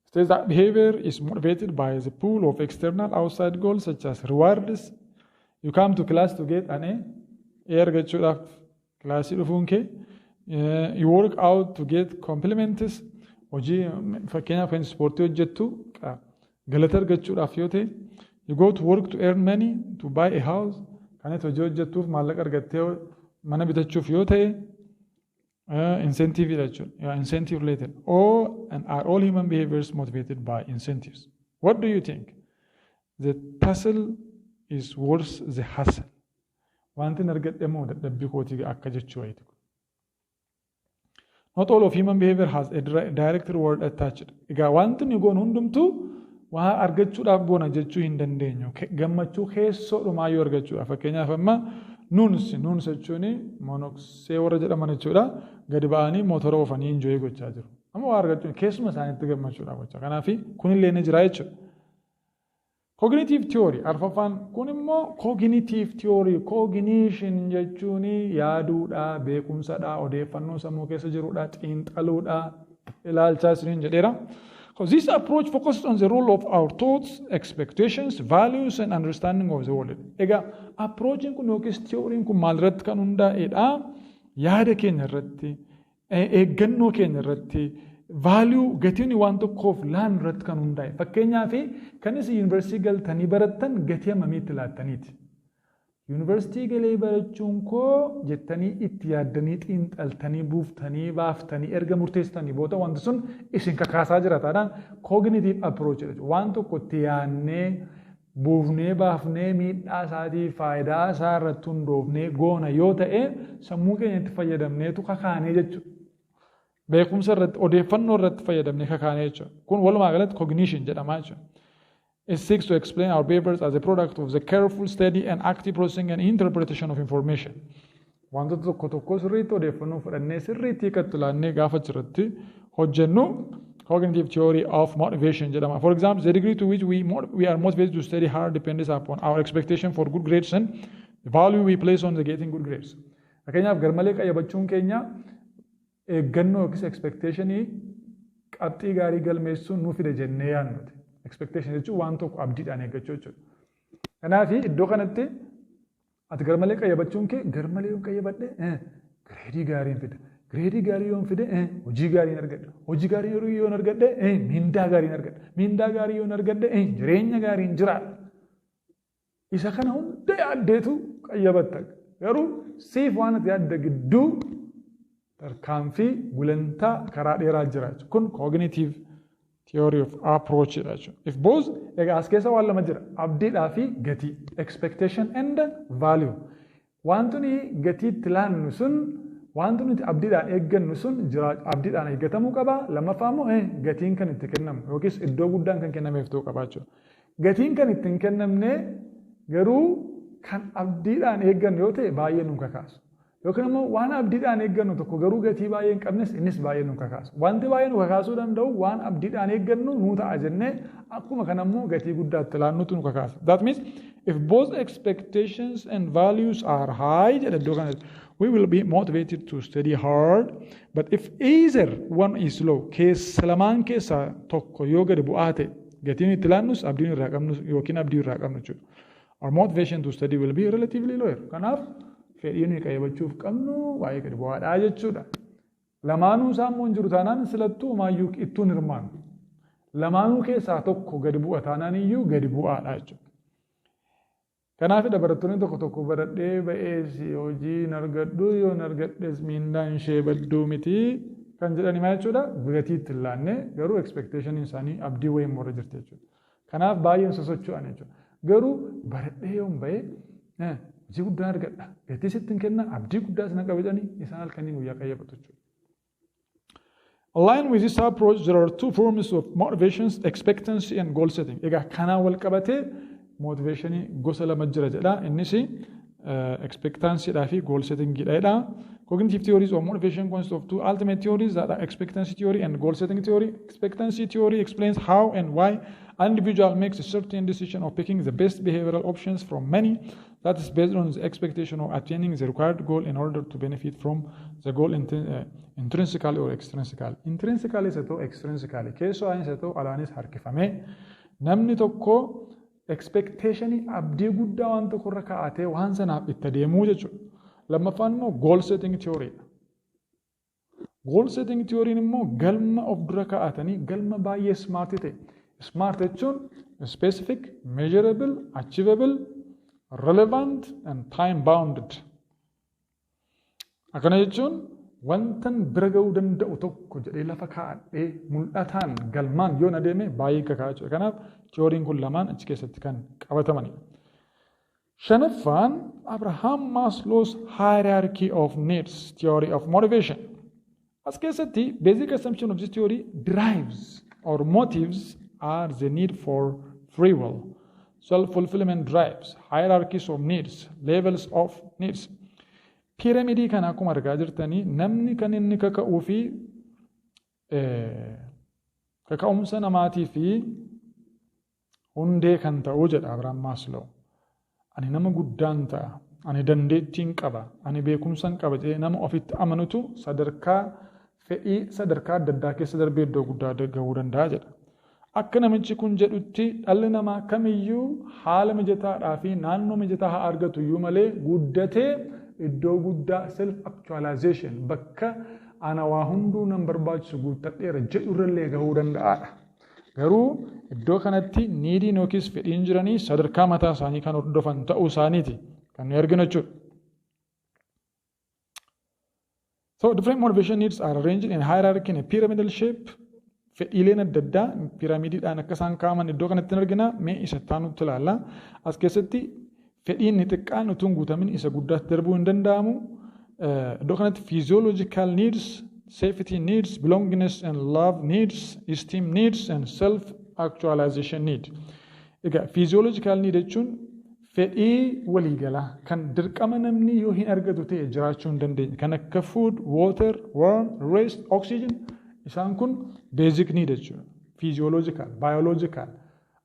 states that behavior is motivated by the pull of external, outside goals such as rewards. You come to class to get an A. A argachuudhaaf kilaasii dhufuun kee. You work out to get compliments. Hojii, fakkeenyaaf, kan ispoortii hojjettu galata argachuudhaaf yoo ta'e. You go to work to earn money to buy a house. Kan itti hojii hojjettuuf maallaqa argattee mana bitachuuf yoo ta'e incentive jechuudha. Yeah, incentive related. All and are all human behaviors motivated by incentives? What do you think? The tussle is worth the hassle. Wanti hin argadhe immoo dadhabbii kootii akka jechuu wayiiti. Not all of human behavior has a direct reward attached. Egaa wanti nuyi goonu hundumtuu waa argachuudhaaf goona jechuu hin dandeenyu. Gammachuu keessoodhumaa yoo argachuudha. Fakkeenyaaf, amma nuns jechuun monoksee warra jedhaman jechuudha. Gadi ba'anii mootora oofanii enjoy gochaa jiru. Amma waa argachuun keessuma isaaniitti gammachuudhaaf gochaa. Kanaaf kunillee ni jira jechuudha. Cognitive theory arfaffaan kun immoo cognitive theory, cognition jechuun yaaduudha, beekumsadha, odeeffannoo sammuu keessa jirudha, xiinxaluudha, ilaalchaa isiniin jedheera. So this approach focuses on the role of our thoughts, expectations, values and understanding of the world. Egaa approachiin kun yookiis theoryin kun maal irratti kan hundaa'edha? Yaada keenya irratti, eeggannoo keenya irratti, value, gatiin waan tokkoof laan irratti kan hundaa'e. Fakkeenyaaf, kan isin yuunivarsiitii galtanii barattan gatii hammamiitti laattaniiti? Yuunivarsiitii galee barachuun koo jettanii itti yaaddanii, xiinxaltanii, buuftanii baaftanii erga murteessitanii booda wanti sun isin kakaasaa jira taanaan cognitive approach jedha. Waan tokko itti yaadnee, buufnee baafnee, miidhaa isaatii faayidaa isaa irratti hundoofnee goona yoo ta'e, sammuu keenya itti fayyadamneetu kakaanee jechuudha. Beekumsa irratti, odeeffannoo irratti fayyadamnee kakaanee jechuudha. Kun walumaa galatti cognition jedhama jechuudha. It seeks to explain our behaviors as a product of the careful study and active processing and interpretation of information. Wantoota tokko tokko sirriitti odeeffannoo fudhannee, sirriitti hiikatti laannee gaafa achirratti hojjennu cognitive theory of motivation jedhama. For example, the degree to which we are motivated to study hard depends upon our expectation for good grades and the value we place on the getting good grades. Fakkeenyaaf, garmalee qayyabachuun keenya eeggannoo yookiis expectationii qabxii gaarii galmeessuun nu fide jennee yaadnuti. Expectation jechuun waan tokko abdiidhaan eeggachuu jechuudha. Kanaaf iddoo kanatti ati garmalee qayyabachuun kee, garmalee yoon qayyabadhe gradeii gaariin fida. Gradeii gaarii yoon fide hojii gaariin argadha. Hojii gaarii yoon argadhe mindaa gaariin argadha. Mindaa gaarii yoon argadhe jireenya gaariin jiraadha. Isa kana hunda yaaddeetu qayyabatta. Garuu siif waan ati yaadde gidduu tarkaanfii gulantaa karaa dheeraa jira. Kun cognitive theory of approach dha jechuudha. If both, egaa as keessa waan lama jira. Abdiidhaa fi gatii. Expectation and value. Wanti nuyi gatii itti laannu sun, wanti nuti abdiidhaan eeggannu sun abdiidhaan eeggatamuu qaba. Lammaffaa immoo gatiin kan itti kennamu yookiis iddoo guddaan kan kennameef ta'uu qaba jechuudha. Gatiin kan itti hin kennamne garuu kan abdiidhaan eeggannu yoo ta'e baay'ee nu kakaasu. Yookiin immoo waan abdiidhaan eeggannu tokko garuu gatii baay'ee hin qabnes, innis baay'ee nu kakaasu. Wanti baay'ee nu kakaasuu danda'u waan abdiidhaan eeggannu nuu ta'a jennee, akkuma kana immoo gatii guddaa itti laannutu nu kakaasa. That means if both expectations and values are high jedha iddoo kanatti, we will be motivated to study hard, but if either one is low, keessa lamaan keessaa tokko yoo gadi bu'aa ta'e, gatiin itti laannus, abdiin irraa qabnus yookiin abdii irraa qabnu jechuudha. Our motivation to study will be relatively lower. Kanaaf fedhii nuyi qayyabachuuf qabnu baay'ee gadi bu'aadha jechuudha. Lamaanuu isaa immoo hin jiru taanaan silattuu homaayyuu ittuun hirmaannu. Lamaanuu keessaa tokko gadi bu'a taanaan iyyuu gadi bu'aadha jechuudha. Kanaafidha barattoonni tokko tokko baradhee ba'ees hojii hin argadhu, yoo hin argadhes miindaan ishee badduu miti kan jedhani maal jechuudha? Gatii itti hin laanne, garuu expectation isaanii abdii wayii immoo irra jirti jechuudha. Kanaaf baay'een sosocho'an jechuudha. Garuu baradhee yoon ba'ee hojii guddaa argadha, gatii sitti hin kenna, abdii guddaa sana qaba jedhanii isaan halkanii guyyaa qayyabatu jechuudha. Aligned with this approach, there are two forms of motivations, expectancy and goal setting. Egaa kanaan wal qabatee motivationii gosa lama jira jedha. Innis expectancy fi goal setting jedha. Cognitive theories of motivation consist of two ultimate theories that are expectancy theory and goal setting theory. Expectancy theory explains how and why an individual makes a certain decision of picking the best behavioral options from many, that is based on the expectation of attaining the required goal in order to benefit from the goal intrinsically or extrinsically. Intrinsically isa ta'u, extrinsically, keessoo isa ta'u, alaanis harkifamee namni tokko expectationii, abdii guddaa waan tokko irra kaa'atee waan sanaaf itti adeemuu jechuudha. Lammaffaan immoo goal setting theory dha. Goal setting theory immoo galma of dura kaa'atanii, galma baay'ee smart ta'e. Smart jechuun specific, measurable, achievable, relevant and time bounded. Akkana jechuun wantan bira ga'uu danda'u tokko jedhee lafa kaa'adhee mul'ataan galmaan yoon adeeme baay'ee kakaa jechuudha. Kanaaf theoryin kun lamaan achi keessatti kan qabatamanidha. Shanaffaan Abraham Maslow's hierarchy of needs theory of motivation. As keessatti basic assumption of this theory, drives or motives are the need for free will, self-fulfillment drives, hierarchies of needs, levels of needs. Pyramidii kana akkuma argaa jirtanii, namni kan inni kaka'uu fi kaka'umsa namaatii fi Hundee kan ta'uu jedha Abrahaam Maaslow. Ani nama guddaan ta'a, ani dandeettiin qaba, ani beekumsan qaba jedhee nama ofitti amanutu sadarkaa fedhii sadarkaa adda addaa keessa darbee iddoo guddaa gahuu danda'a jedha. Akka namichi kun jedhutti, dhalli namaa kamiyyuu haala mijataadhaa fi naannoo mijataa haa argatu iyyuu malee, guddatee iddoo guddaa self actualization, bakka ana waa hunduu nan barbaachisu guuttadheera jedhurrallee gahuu danda'aadha. Garuu iddoo kanatti neediin yookiis fedhiin jiranii sadarkaa mataa isaanii kan hordofan ta'uu isaaniiti kan nuyi arginu jechuudha. So different motivation needs are arranged in hierarchy in a pyramidal shape. Fedhiileen adda addaa piiraamidiidhaan akka isaan kaa'aman iddoo kanatti argina. Mee isa taanutti ilaalla. As keessatti fedhiin inni xiqqaan utuu hin guutamin isa guddaatti darbuu hin danda'amu. Iddoo kanatti physiological needs, safety needs, belongingness and love needs, esteem needs and self actualization need. Egaa physiological need jechuun fedhii waliigalaa kan dirqama namni yoo hin argatu ta'e jiraachuu hin dandeenye, kan akka food, water, warm, rest, oxygen, isaan kun basic need jechuudha. Physiological, biological,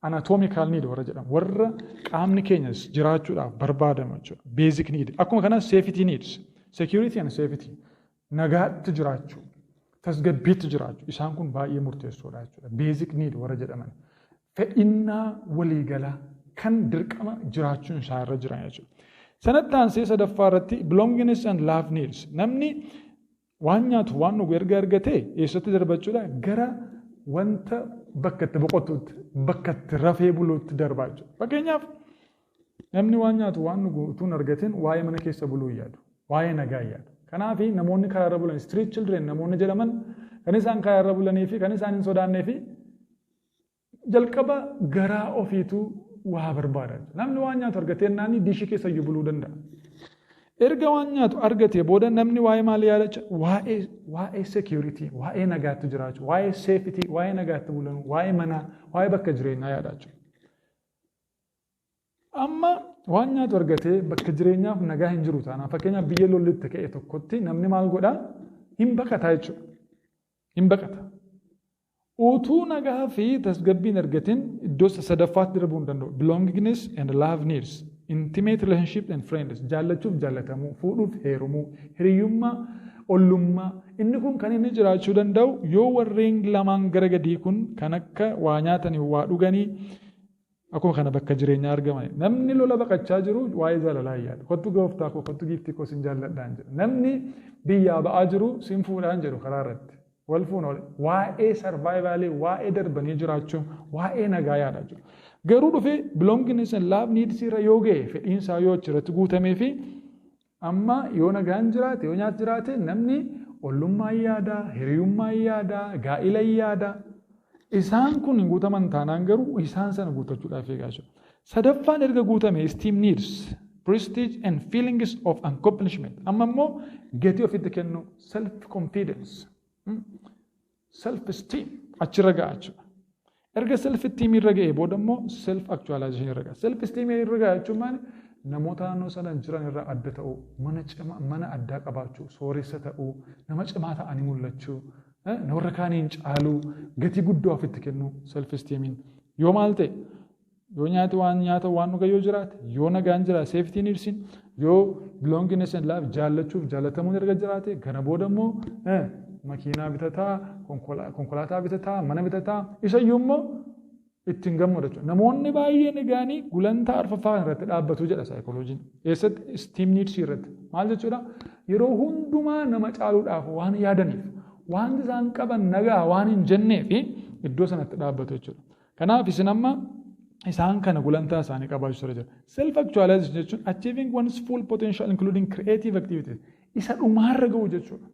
anatomical need warra jedhamu, warra qaamni keenyas jiraachuudhaaf barbaadamu jechuudha. Basic need. Akkuma kana safety needs, security and safety, nagaatti jiraachuu, tasgabbiitti jiraachuu, isaan kun baay'ee murteessoodha jechuudha. Basic need warra jedhaman. Fedhinnaa waliigalaa kan dirqama jiraachuun isaa irra jiran jechuudha. Sanatti aansee sadaffaa irratti belongingness and love needs. Namni waan nyaatu waan dhugu erga argatee eessatti darbachuudha? Gara wanta bakka itti boqotutti, bakka itti rafee buluutti darbaa jechuudha. Fakkeenyaaf, namni waan nyaatu waan dhugu utuu hin argatin waa'ee mana keessa buluu hin yaadu. Waa'ee nagaa hin yaadu. Kanaaf namoonni karaa irra bulan, street children namoonni jedhaman, kan isaan karaa irra bulanii fi kan isaan hin sodaannee fi jalqaba garaa ofiitu waa barbaada. Namni waan nyaatu argatee naanni diishii keessa iyyuu buluu danda'a. Erga waan nyaatu argatee booda namni waa'ee maalii yaadacha? Waa'ee security, waa'ee nagaatti jiraachuu, waa'ee safety, waa'ee nagaatti bulanuu, waa'ee manaa, waa'ee bakka jireenyaa yaadachu. Amma waan nyaatu argatee bakka jireenyaaf nagaa hin jiru taanaan, fakkeenyaaf biyya lollitti ka'e tokkotti, namni maal godhaa? Hin baqataa jechuudha. Hin baqata. Utuu nagaa fi tasgabbiin argatin iddoo sadaffaatti darbuu hin danda'u. Belongingness and love needs. Intimate relationship and friends. Jaallachuuf jaallatamuu, fuudhuuf heerumuu, hiriyyummaa, ollummaa. Inni kun kan inni jiraachuu danda'u yoo warreen lamaan gara gadii kun, kan akka waa nyaatanii waa dhuganii, akkuma kana bakka jireenyaa argaman. Namni lola baqachaa jiru waa'ee jaalalaa hin yaadu. "Kottu gooftaa koo, kottu giiftii koo, sin jaalladhaan" jedhu. Namni biyyaa ba'aa jiru "sin fuudhaan" jedhu karaa irratti. Wal fuuna waa'ee survivalii, waa'ee darbanii jiraachuu, waa'ee nagaa yaada jechuudha. Garuu dhufee belongingness and love needs irra yoo ga'e, fedhiinsaa yoo achirratti guutamee fi amma yoo nagaan jiraate, yoo nyaati jiraate, namni ollummaa yaada, hiriyummaa yaada, gaa'ila yaada. Isaan kun hin guutaman taanaan garuu isaan sana guuttachuudhaaf eegaa jiru. Sadaffaan erga guutame esteem needs, prestige and feelings of accomplishment. Amma immoo gatii ofitti kennu, self confidence, self esteem achirra ga'a jechuudha. Erga self esteem irra ga'e booda immoo self actualization irra ga'a. Self esteem irra ga'a jechuun maali? Namoota naannoo sana jiran irraa adda ta'uu, mana cimaa, mana addaa qabaachuu, sooressa ta'uu, nama cimaa ta'anii mul'achuu, warra kaaniin caaluu, gatii guddaa ofitti kennuu self esteemiin. Yoo maal ta'e? Yoo nyaati waan nyaata waan dhuga yoo jiraate, yoo nagaan jiraate, safety needsiin, yoo belongingness and love, jaallachuuf jaallatamuun erga jiraate, kana booda immoo makiinaa bitataa, konkolaataa bitataa, mana bitataa, isayyuu immoo ittiin gammadu jechuudha. Namoonni baay'een egaanii gulantaa arfaffaa kana irratti dhaabbatu jedha saayikoloojiin. Eessatti? Esteem needs irratti. Maal jechuudha? Yeroo hundumaa nama caaluudhaaf waan yaadaniif, wanti isaan qaban nagaa waan hin jennee fi iddoo sanatti dhaabbatu jechuudha. Kanaaf isin amma isaan kana gulantaa isaanii qabaachuu irra jira. Self actualization jechuun achieving one's full potential, including creative activities. Isa dhumaarra ga'u jechuudha.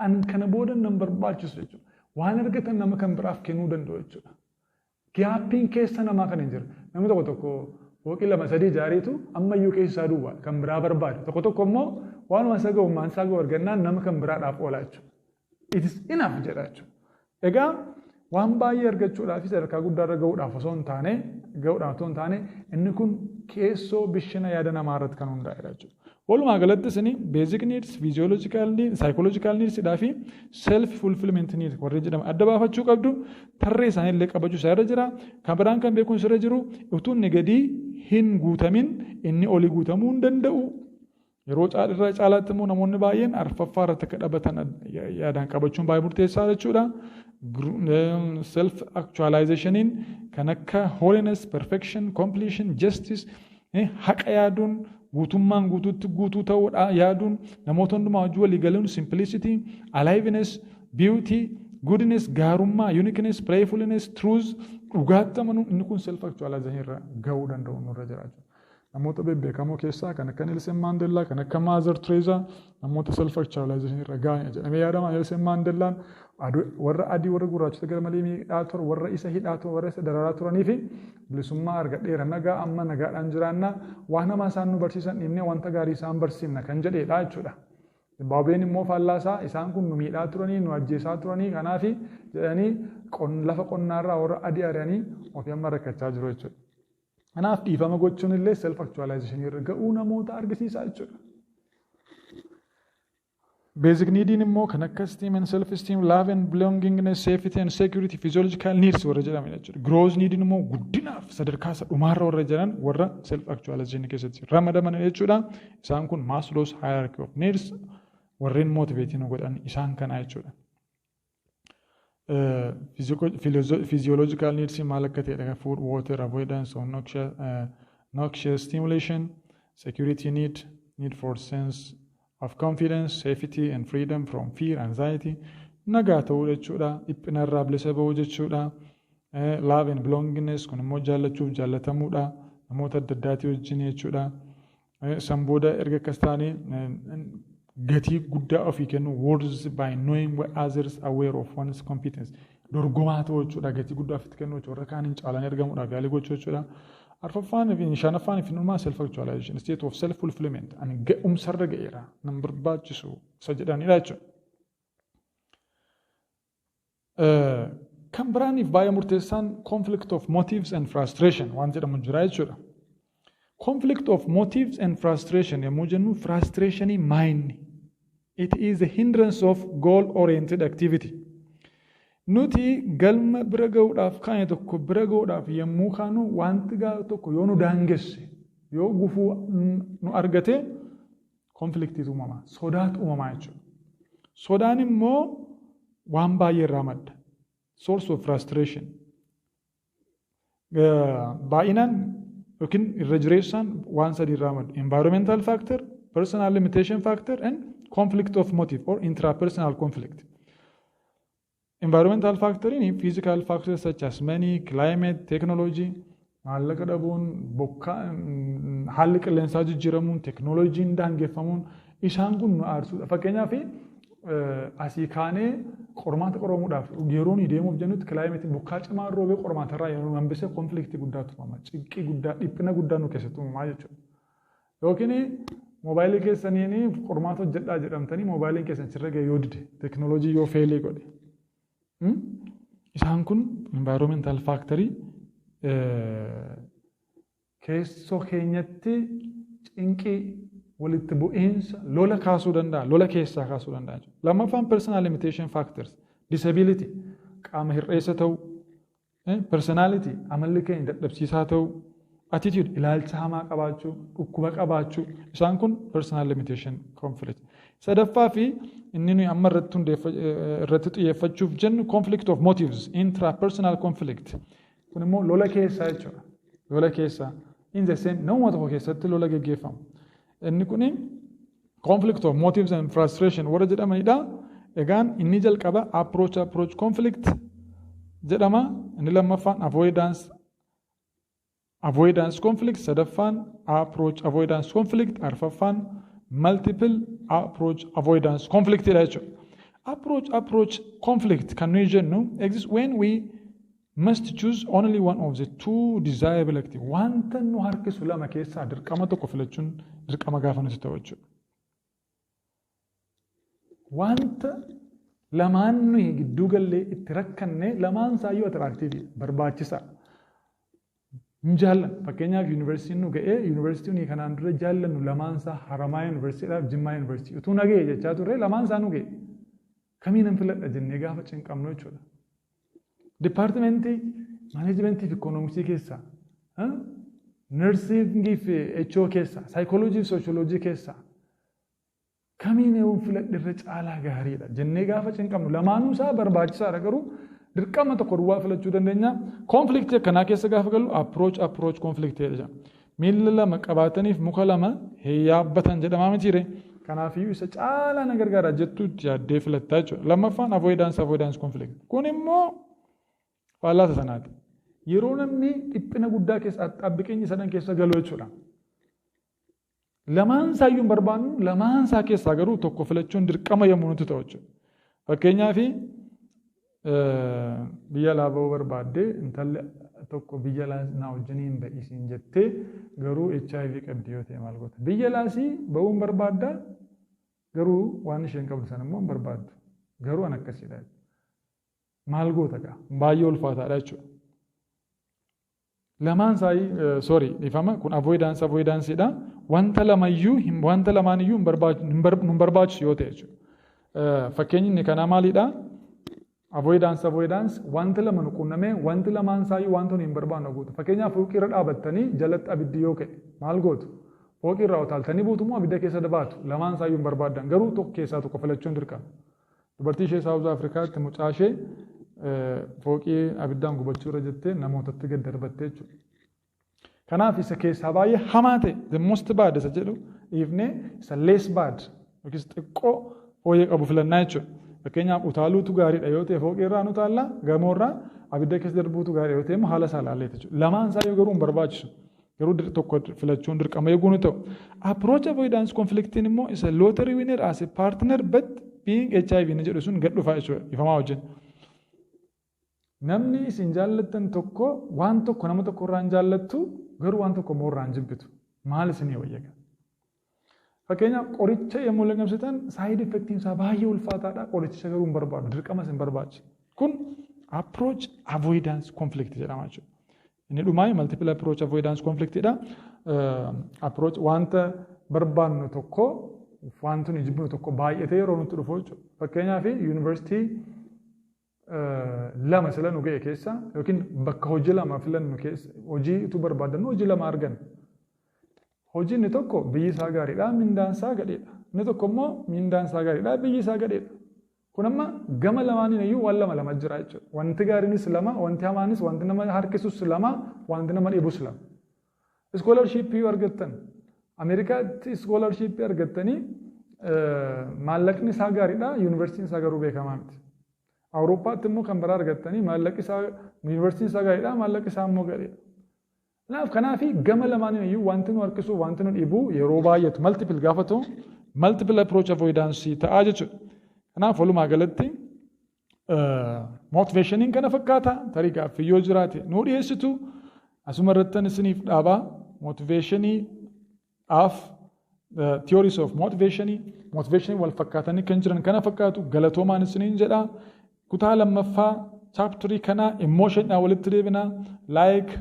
An kana booda nan barbaachisu jechuudha. Waan argatan nama kan biraaf kennuu danda'u jechuudha. Gapiin keessa namaa kan hin jiru. Namni tokko tokko fooqii lama sadii ijaariitu ammayyuu keessaa duwwaa kan biraa barbaada. Tokko tokko immoo waanuma isa ga'u maan isaa ga'u argannaan nama kan biraadhaaf oola jechuudha. "It is enough" jedha jechuudha. Egaa waan baay'ee argachuudhaaf, sadarkaa guddaarra ga'uudhaaf osoo hin taane ga'uudhaan otoo hin taane, inni kun keessoo bishina yaada namaa irratti kan hundaa'edha jechuudha. Walumaa galatti isin basic needs, physiological needs, psychological needs dhaa fi self fulfillment needs warreen jedhaman adda baafachuu qabdu. Tarree isaanii illee qabachuu isaa irra jira. Kan biraan kan beekuun irra jiru, utuu inni gadii hin guutamin inni olii guutamuu hin danda'u. Yeroo irra caalaatti immoo namoonni baay'een arfaffaa irratti akka dhaabatan yaadaan qabachuun baay'ee murteessaa jechuudha. Self actualizationiin kan akka holiness, perfection, completion, justice, haqa yaaduun, guutummaan guutuutti guutuu ta'uudha yaaduun, namoota hundumaa wajjin walii galuun, simplicity, aliveness, beauty, goodness, gaarummaa, uniqueness, playfulness, truth, dhugaatti amanuun, inni kun self actualization irra ga'uu danda'u nurra jiraachuu. Namoota bebbeekamoo keessaa kan akka Nelson Mandela, kan akka Mother Teresa namoota self actualization irra ga'an jedhamee yaadama. Nelson Mandelaan warra adii warra gurraachota gara malee miidhaa ture, warra isa hidhaa ture, warra isa dararaa turanii fi bilisummaa argadheera, nagaa amma nagaadhaan jiraannaa, waan hamaa isaan nu barsiisan dhiibnee wanta gaarii isaan barsiifna kan jedhedha jechuudha. Zimbaabuween immoo faallaa isaa, isaan kun nu miidhaa turanii, nu ajjeesaa turanii, kanaaf jedhanii lafa qonnaarraa warra adii ari'anii ofii amma rakkachaa jiru jechuudha. Kanaaf dhiifama gochuun illee self actualization irra ga'uu namoota argisiisa jechuudha. Basic neediin immoo kan akka esteem and self esteem, love and belongingness, safety and security, physiological needs warra jedhaman jechuudha. Growth neediin immoo guddinaaf sadarkaa isa dhumaarra warra jiran, warra self actualization keessatti ramadaman jechuudha. Isaan kun Maslow's hierarchy of needs warreen motivate nu godhan isaan kana jechuudha. Physiological needs maal akka ta'edha: food, water, avoidance of noxious stimulation, security need, need for sense of confidence, safety and freedom from fear, anxiety, nagaa ta'uu jechuudha, dhiphina irraa bilisa bahuu jechuudha. Love and belongingness kun immoo jaallachuuf jaallatamuudha, namoota adda addaatii wajjin jechuudha. San booda erga akkas ta'anii gatii guddaa ofii kennu, worth by knowing what others aware of one's competence, dorgomaa ta'uu jechuudha, gatii guddaa ofitti kennu jechuudha, warra kaaniin caalanii argamuudhaaf yaalii gochuu jechuudha. Arfaffaan fi shanaffaan fi dhumaa self actualization, state of self fulfillment, ani ga'umsarra ga'eera, nan barbaachisu isa jedhanidha jechuudha. Kan biraaniif baay'ee murteessaan conflict of motives and frustration waan jedhamu jira jechuudha. Conflict of motives and frustration yommuu jennu, frustrationii maayinni? It is a hindrance of goal oriented activity. Nuti galma bira ga'uudhaaf kaane tokko bira ga'uudhaaf yommuu kaanu, wanti gaa tokko yoo nu daangesse, yoo gufuu nu argate, conflictiitu uumama, sodaatu uumamaa jechuudha. Sodaan immoo waan baay'ee irraa madda. Source of frustration. Baay'inaan yookiin irra jireessaan waan sadii irraa madda. Environmental factor, personal limitation factor and conflict of motive or intrapersonal conflict. Environmental factor in physical factors such as money, climate, technology, maallaqa dhabuun, bokkaa, haalli qilleensaa jijjiiramuun, teknooloojiin daangeffamuun, isaan kun nu aarsuudha. Fakkeenyaaf, asii kaanee qormaata qoramuudhaaf yeroo nuyi deemuuf jennutti climateiin bokkaa cimaa roobee qormaatarraa yeroo nu hambise, conflictii guddaatu uumama. Cinqii guddaa, dhiphina guddaa nu keessatti uumamaa jechuudha. Yookiin moobaayilii keessaniin qormaata hojjedhaa jedhamtanii moobaayiliin keessan sirra ga'e yoo dide, teknooloojii yoo failii godhe. Isaan kun environmental factorii keessoo keenyatti cinqii, walitti bu'iinsa, lola kaasuu danda'a, lola keessaa kaasuu danda'a. Lammaffaan personal limitation factors, disability, qaama hir'eessa ta'uu, personality, amalli keenya dadhabsiisaa ta'uu, attitude, ilaalcha hamaa qabaachuu, dhukkuba qabaachuu, isaan kun personal limitation conflict. Sadaffaa fi inni nuyi amma irratti irratti xiyyeeffachuuf jennu conflict of motives, intrapersonal conflict. Kun immoo lola keessaa jechuudha. Lola keessaa in the same nama tokko keessatti lola geggeeffamu. Inni kuni conflict of motives and frustration warra jedhamanidha. Egaan inni jalqaba approach approach conflict jedhama. Inni lammaffaan avoidance avoidance conflict, sadaffaan approach avoidance conflict, arfaffaan multiple approach avoidance conflict dha jechuudha. Approach approach conflict kan nuyi jennu exists when we must choose only one of the two desirable activities. Wanta nu harkisu lama keessaa dirqama tokko filachuun dirqama gaafa nuti ta'u jechuudha. Wanta lamaan nuyi gidduu gallee itti rakkanne, lamaan isaayyuu attractive, barbaachisaa. Hin jaallannu. Fakkeenyaaf, yuunivarsiitiin nu ga'ee, yuunivarsiitiin kanaan dura jaallannu lamaansaa, Haramaa Yuunivarsiitiidhaaf Jimmaa Yuunivarsiitii, utuu na ga'e jechaa turre, lamaansaa nu ga'e. Kamiin nan filadha jennee gaafa cinqamnu jechuudha. Departmentii managementii fi economicsii keessaa, nursingii fi HO keessaa, saayikooloojii fi sooshooloojii keessaa kamiin yoon filadhe irra caalaa gaariidha jennee gaafa cinqamnu, lamaanuu isaa barbaachisaadha, garuu dirqama tokko duwwaa filachuu dandeenya. Conflictii akkanaa keessa gaafa galu approach approach conflictii jedhama. Miilla lama qabaataniif muka lama yaabbatan jedhamaa mitiire. Kanaafiyyuu isa caalaa na gargaara jettuutti yaaddee filattaa jechuudha. Lammaffaan avoidance avoidance conflict. Kun immoo faallaa sanaati. Yeroo namni dhiphina guddaa keessa, xabbiqeenyi sadan keessa galu jechuudha. Lamaan isaayyuu hin barbaannu, lamaan isaa keessaa garuu tokko filachuun dirqama yommuu nuti ta'u jechuudha. Fakkeenyaaf, biyya alaa bahuu barbaaddee, intalli tokko biyya alaa na wajjiniin ba'isiin jettee, garuu HIV qabdi yoo ta'e maal goota? Biyya alaasii bahuu hin barbaaddaa, garuu waan isheen qabdu sana immoo hin barbaaddu. Garuu an akkasiidha. Maal goota gaa? Baay'ee ulfaataadha jechuudha. Lamaan isaa, sorry, dhiifama, kun avoidance avoidanceedha. Wanta lamayyuu, wanta lamaan iyyuu hin barbaachisu yoo ta'e jechuudha. Fakkeenyi inni kanaa maalidha? Avoidance avoidance, wanti lama nu qunnamee, wanti lamaan isaayyuu wanta nu hin barbaanne guutu. Fakkeenyaaf, fooqii irra dhaabattanii jalatti abiddi yoo ka'e maal gootu? Fooqii irraa utaaltanii buutu moo abidda keessa baatu? Lamaan isaayyuu hin barbaaddan, garuu tokko keessaa tokko filachuun dirqama. Dubartii ishee South Africaatti mucaa ishee fooqii abiddaan gubachuu irra jettee namootatti gad darbattee jechuudha. Kanaaf isa keessaa baay'ee hamaa ta'e, the most bad isa jedhu dhiifnee, isa less bad yookiis xiqqoo fooyyee qabu filannaa jechuudha. Fakkeenyaaf, utaaluutu gaariidha yoo ta'e fooqii irraa utaallaa, gamoorraa abidda keessa darbuutu gaariidha yoo ta'e immoo haala isaa ilaalleeti jechuudha. Lamaan isaa yoo garuu hin barbaachisu. Garuu tokko filachuun dirqama eeguu ni ta'u. Approach avoidance conflictiin immoo isa lottery winner as a partner but being HIV ni jedhu sun gad dhufaa jechuudha ifamaa wajjin. Namni isin jaallattan tokko waan tokko nama tokko irraa hin jaallattu, garuu waan tokko immoo irraa hin jibbitu. Maal isinii wayya? Fakkeenyaaf, qoricha yommuu liqimsitan side effectiin isaa baay'ee ulfaataadha. Qorichicha garuu hin barbaadu. Dirqama isin barbaachisu. Kun approach avoidance conflict jedhama jechuudha. Inni dhumaa multiple approach avoidance conflictidha. Approach wanta barbaannu tokko, wanti nuyi jibbinu tokko baay'atee yeroo nutti dhufu jechuudha. Fakkeenyaaf, yuunivarsiitii lama sila nu ga'e keessa yookiin bakka hojii lama filannu keessa, hojii utuu barbaaddannu hojii lama arganna. Hojii inni tokko biyyi isaa gaariidha, mindaan isaa gadheedha. Inni tokko immoo mindaan isaa gaariidha, biyyi isaa gadheedha. Kun amma gama lamaaniin iyyuu waan lama lama jira jechuudha. Wanti gaariinis lama, wanti hamaanis, wanti nama harkisus lama, wanti nama dhibus lama. Scholarshipii yoo argattan, Ameerikaatti scholarshipii argattanii, maallaqni isaa gaariidha, yuunivarsiitiin isaa garuu beekamaa miti. Awurooppaatti immoo kan biraa argattanii, maallaqni isaa, yuunivarsiitiin isaa gaariidha, maallaqni isaa immoo gadheedha. Kanaaf gama lamaaniin iyyuu wanti nu harkisu, wanti nu dhibu yeroo baay'atu, multiple gaafa ta'u, multiple approach avoidance ta'aa jechuudha. Kanaaf walumaa galatti motivationiin kana fakkaata. Tarii gaaffii yoo jiraate nuu dhiyeessitu. Asuma irrattan isiniif dhaabaa. Motivationii dhaaf theories of motivationii, motivationii wal fakkaatanii kan jiran kana fakkaatu. Galatoomaan isiniin jedha. Kutaa lammaffaa chapterii kanaa emotionidhaan walitti deebinaa. Like,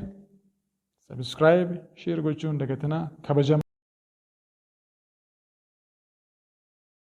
subscribe, share gochuun dagatinaa. Kabajama.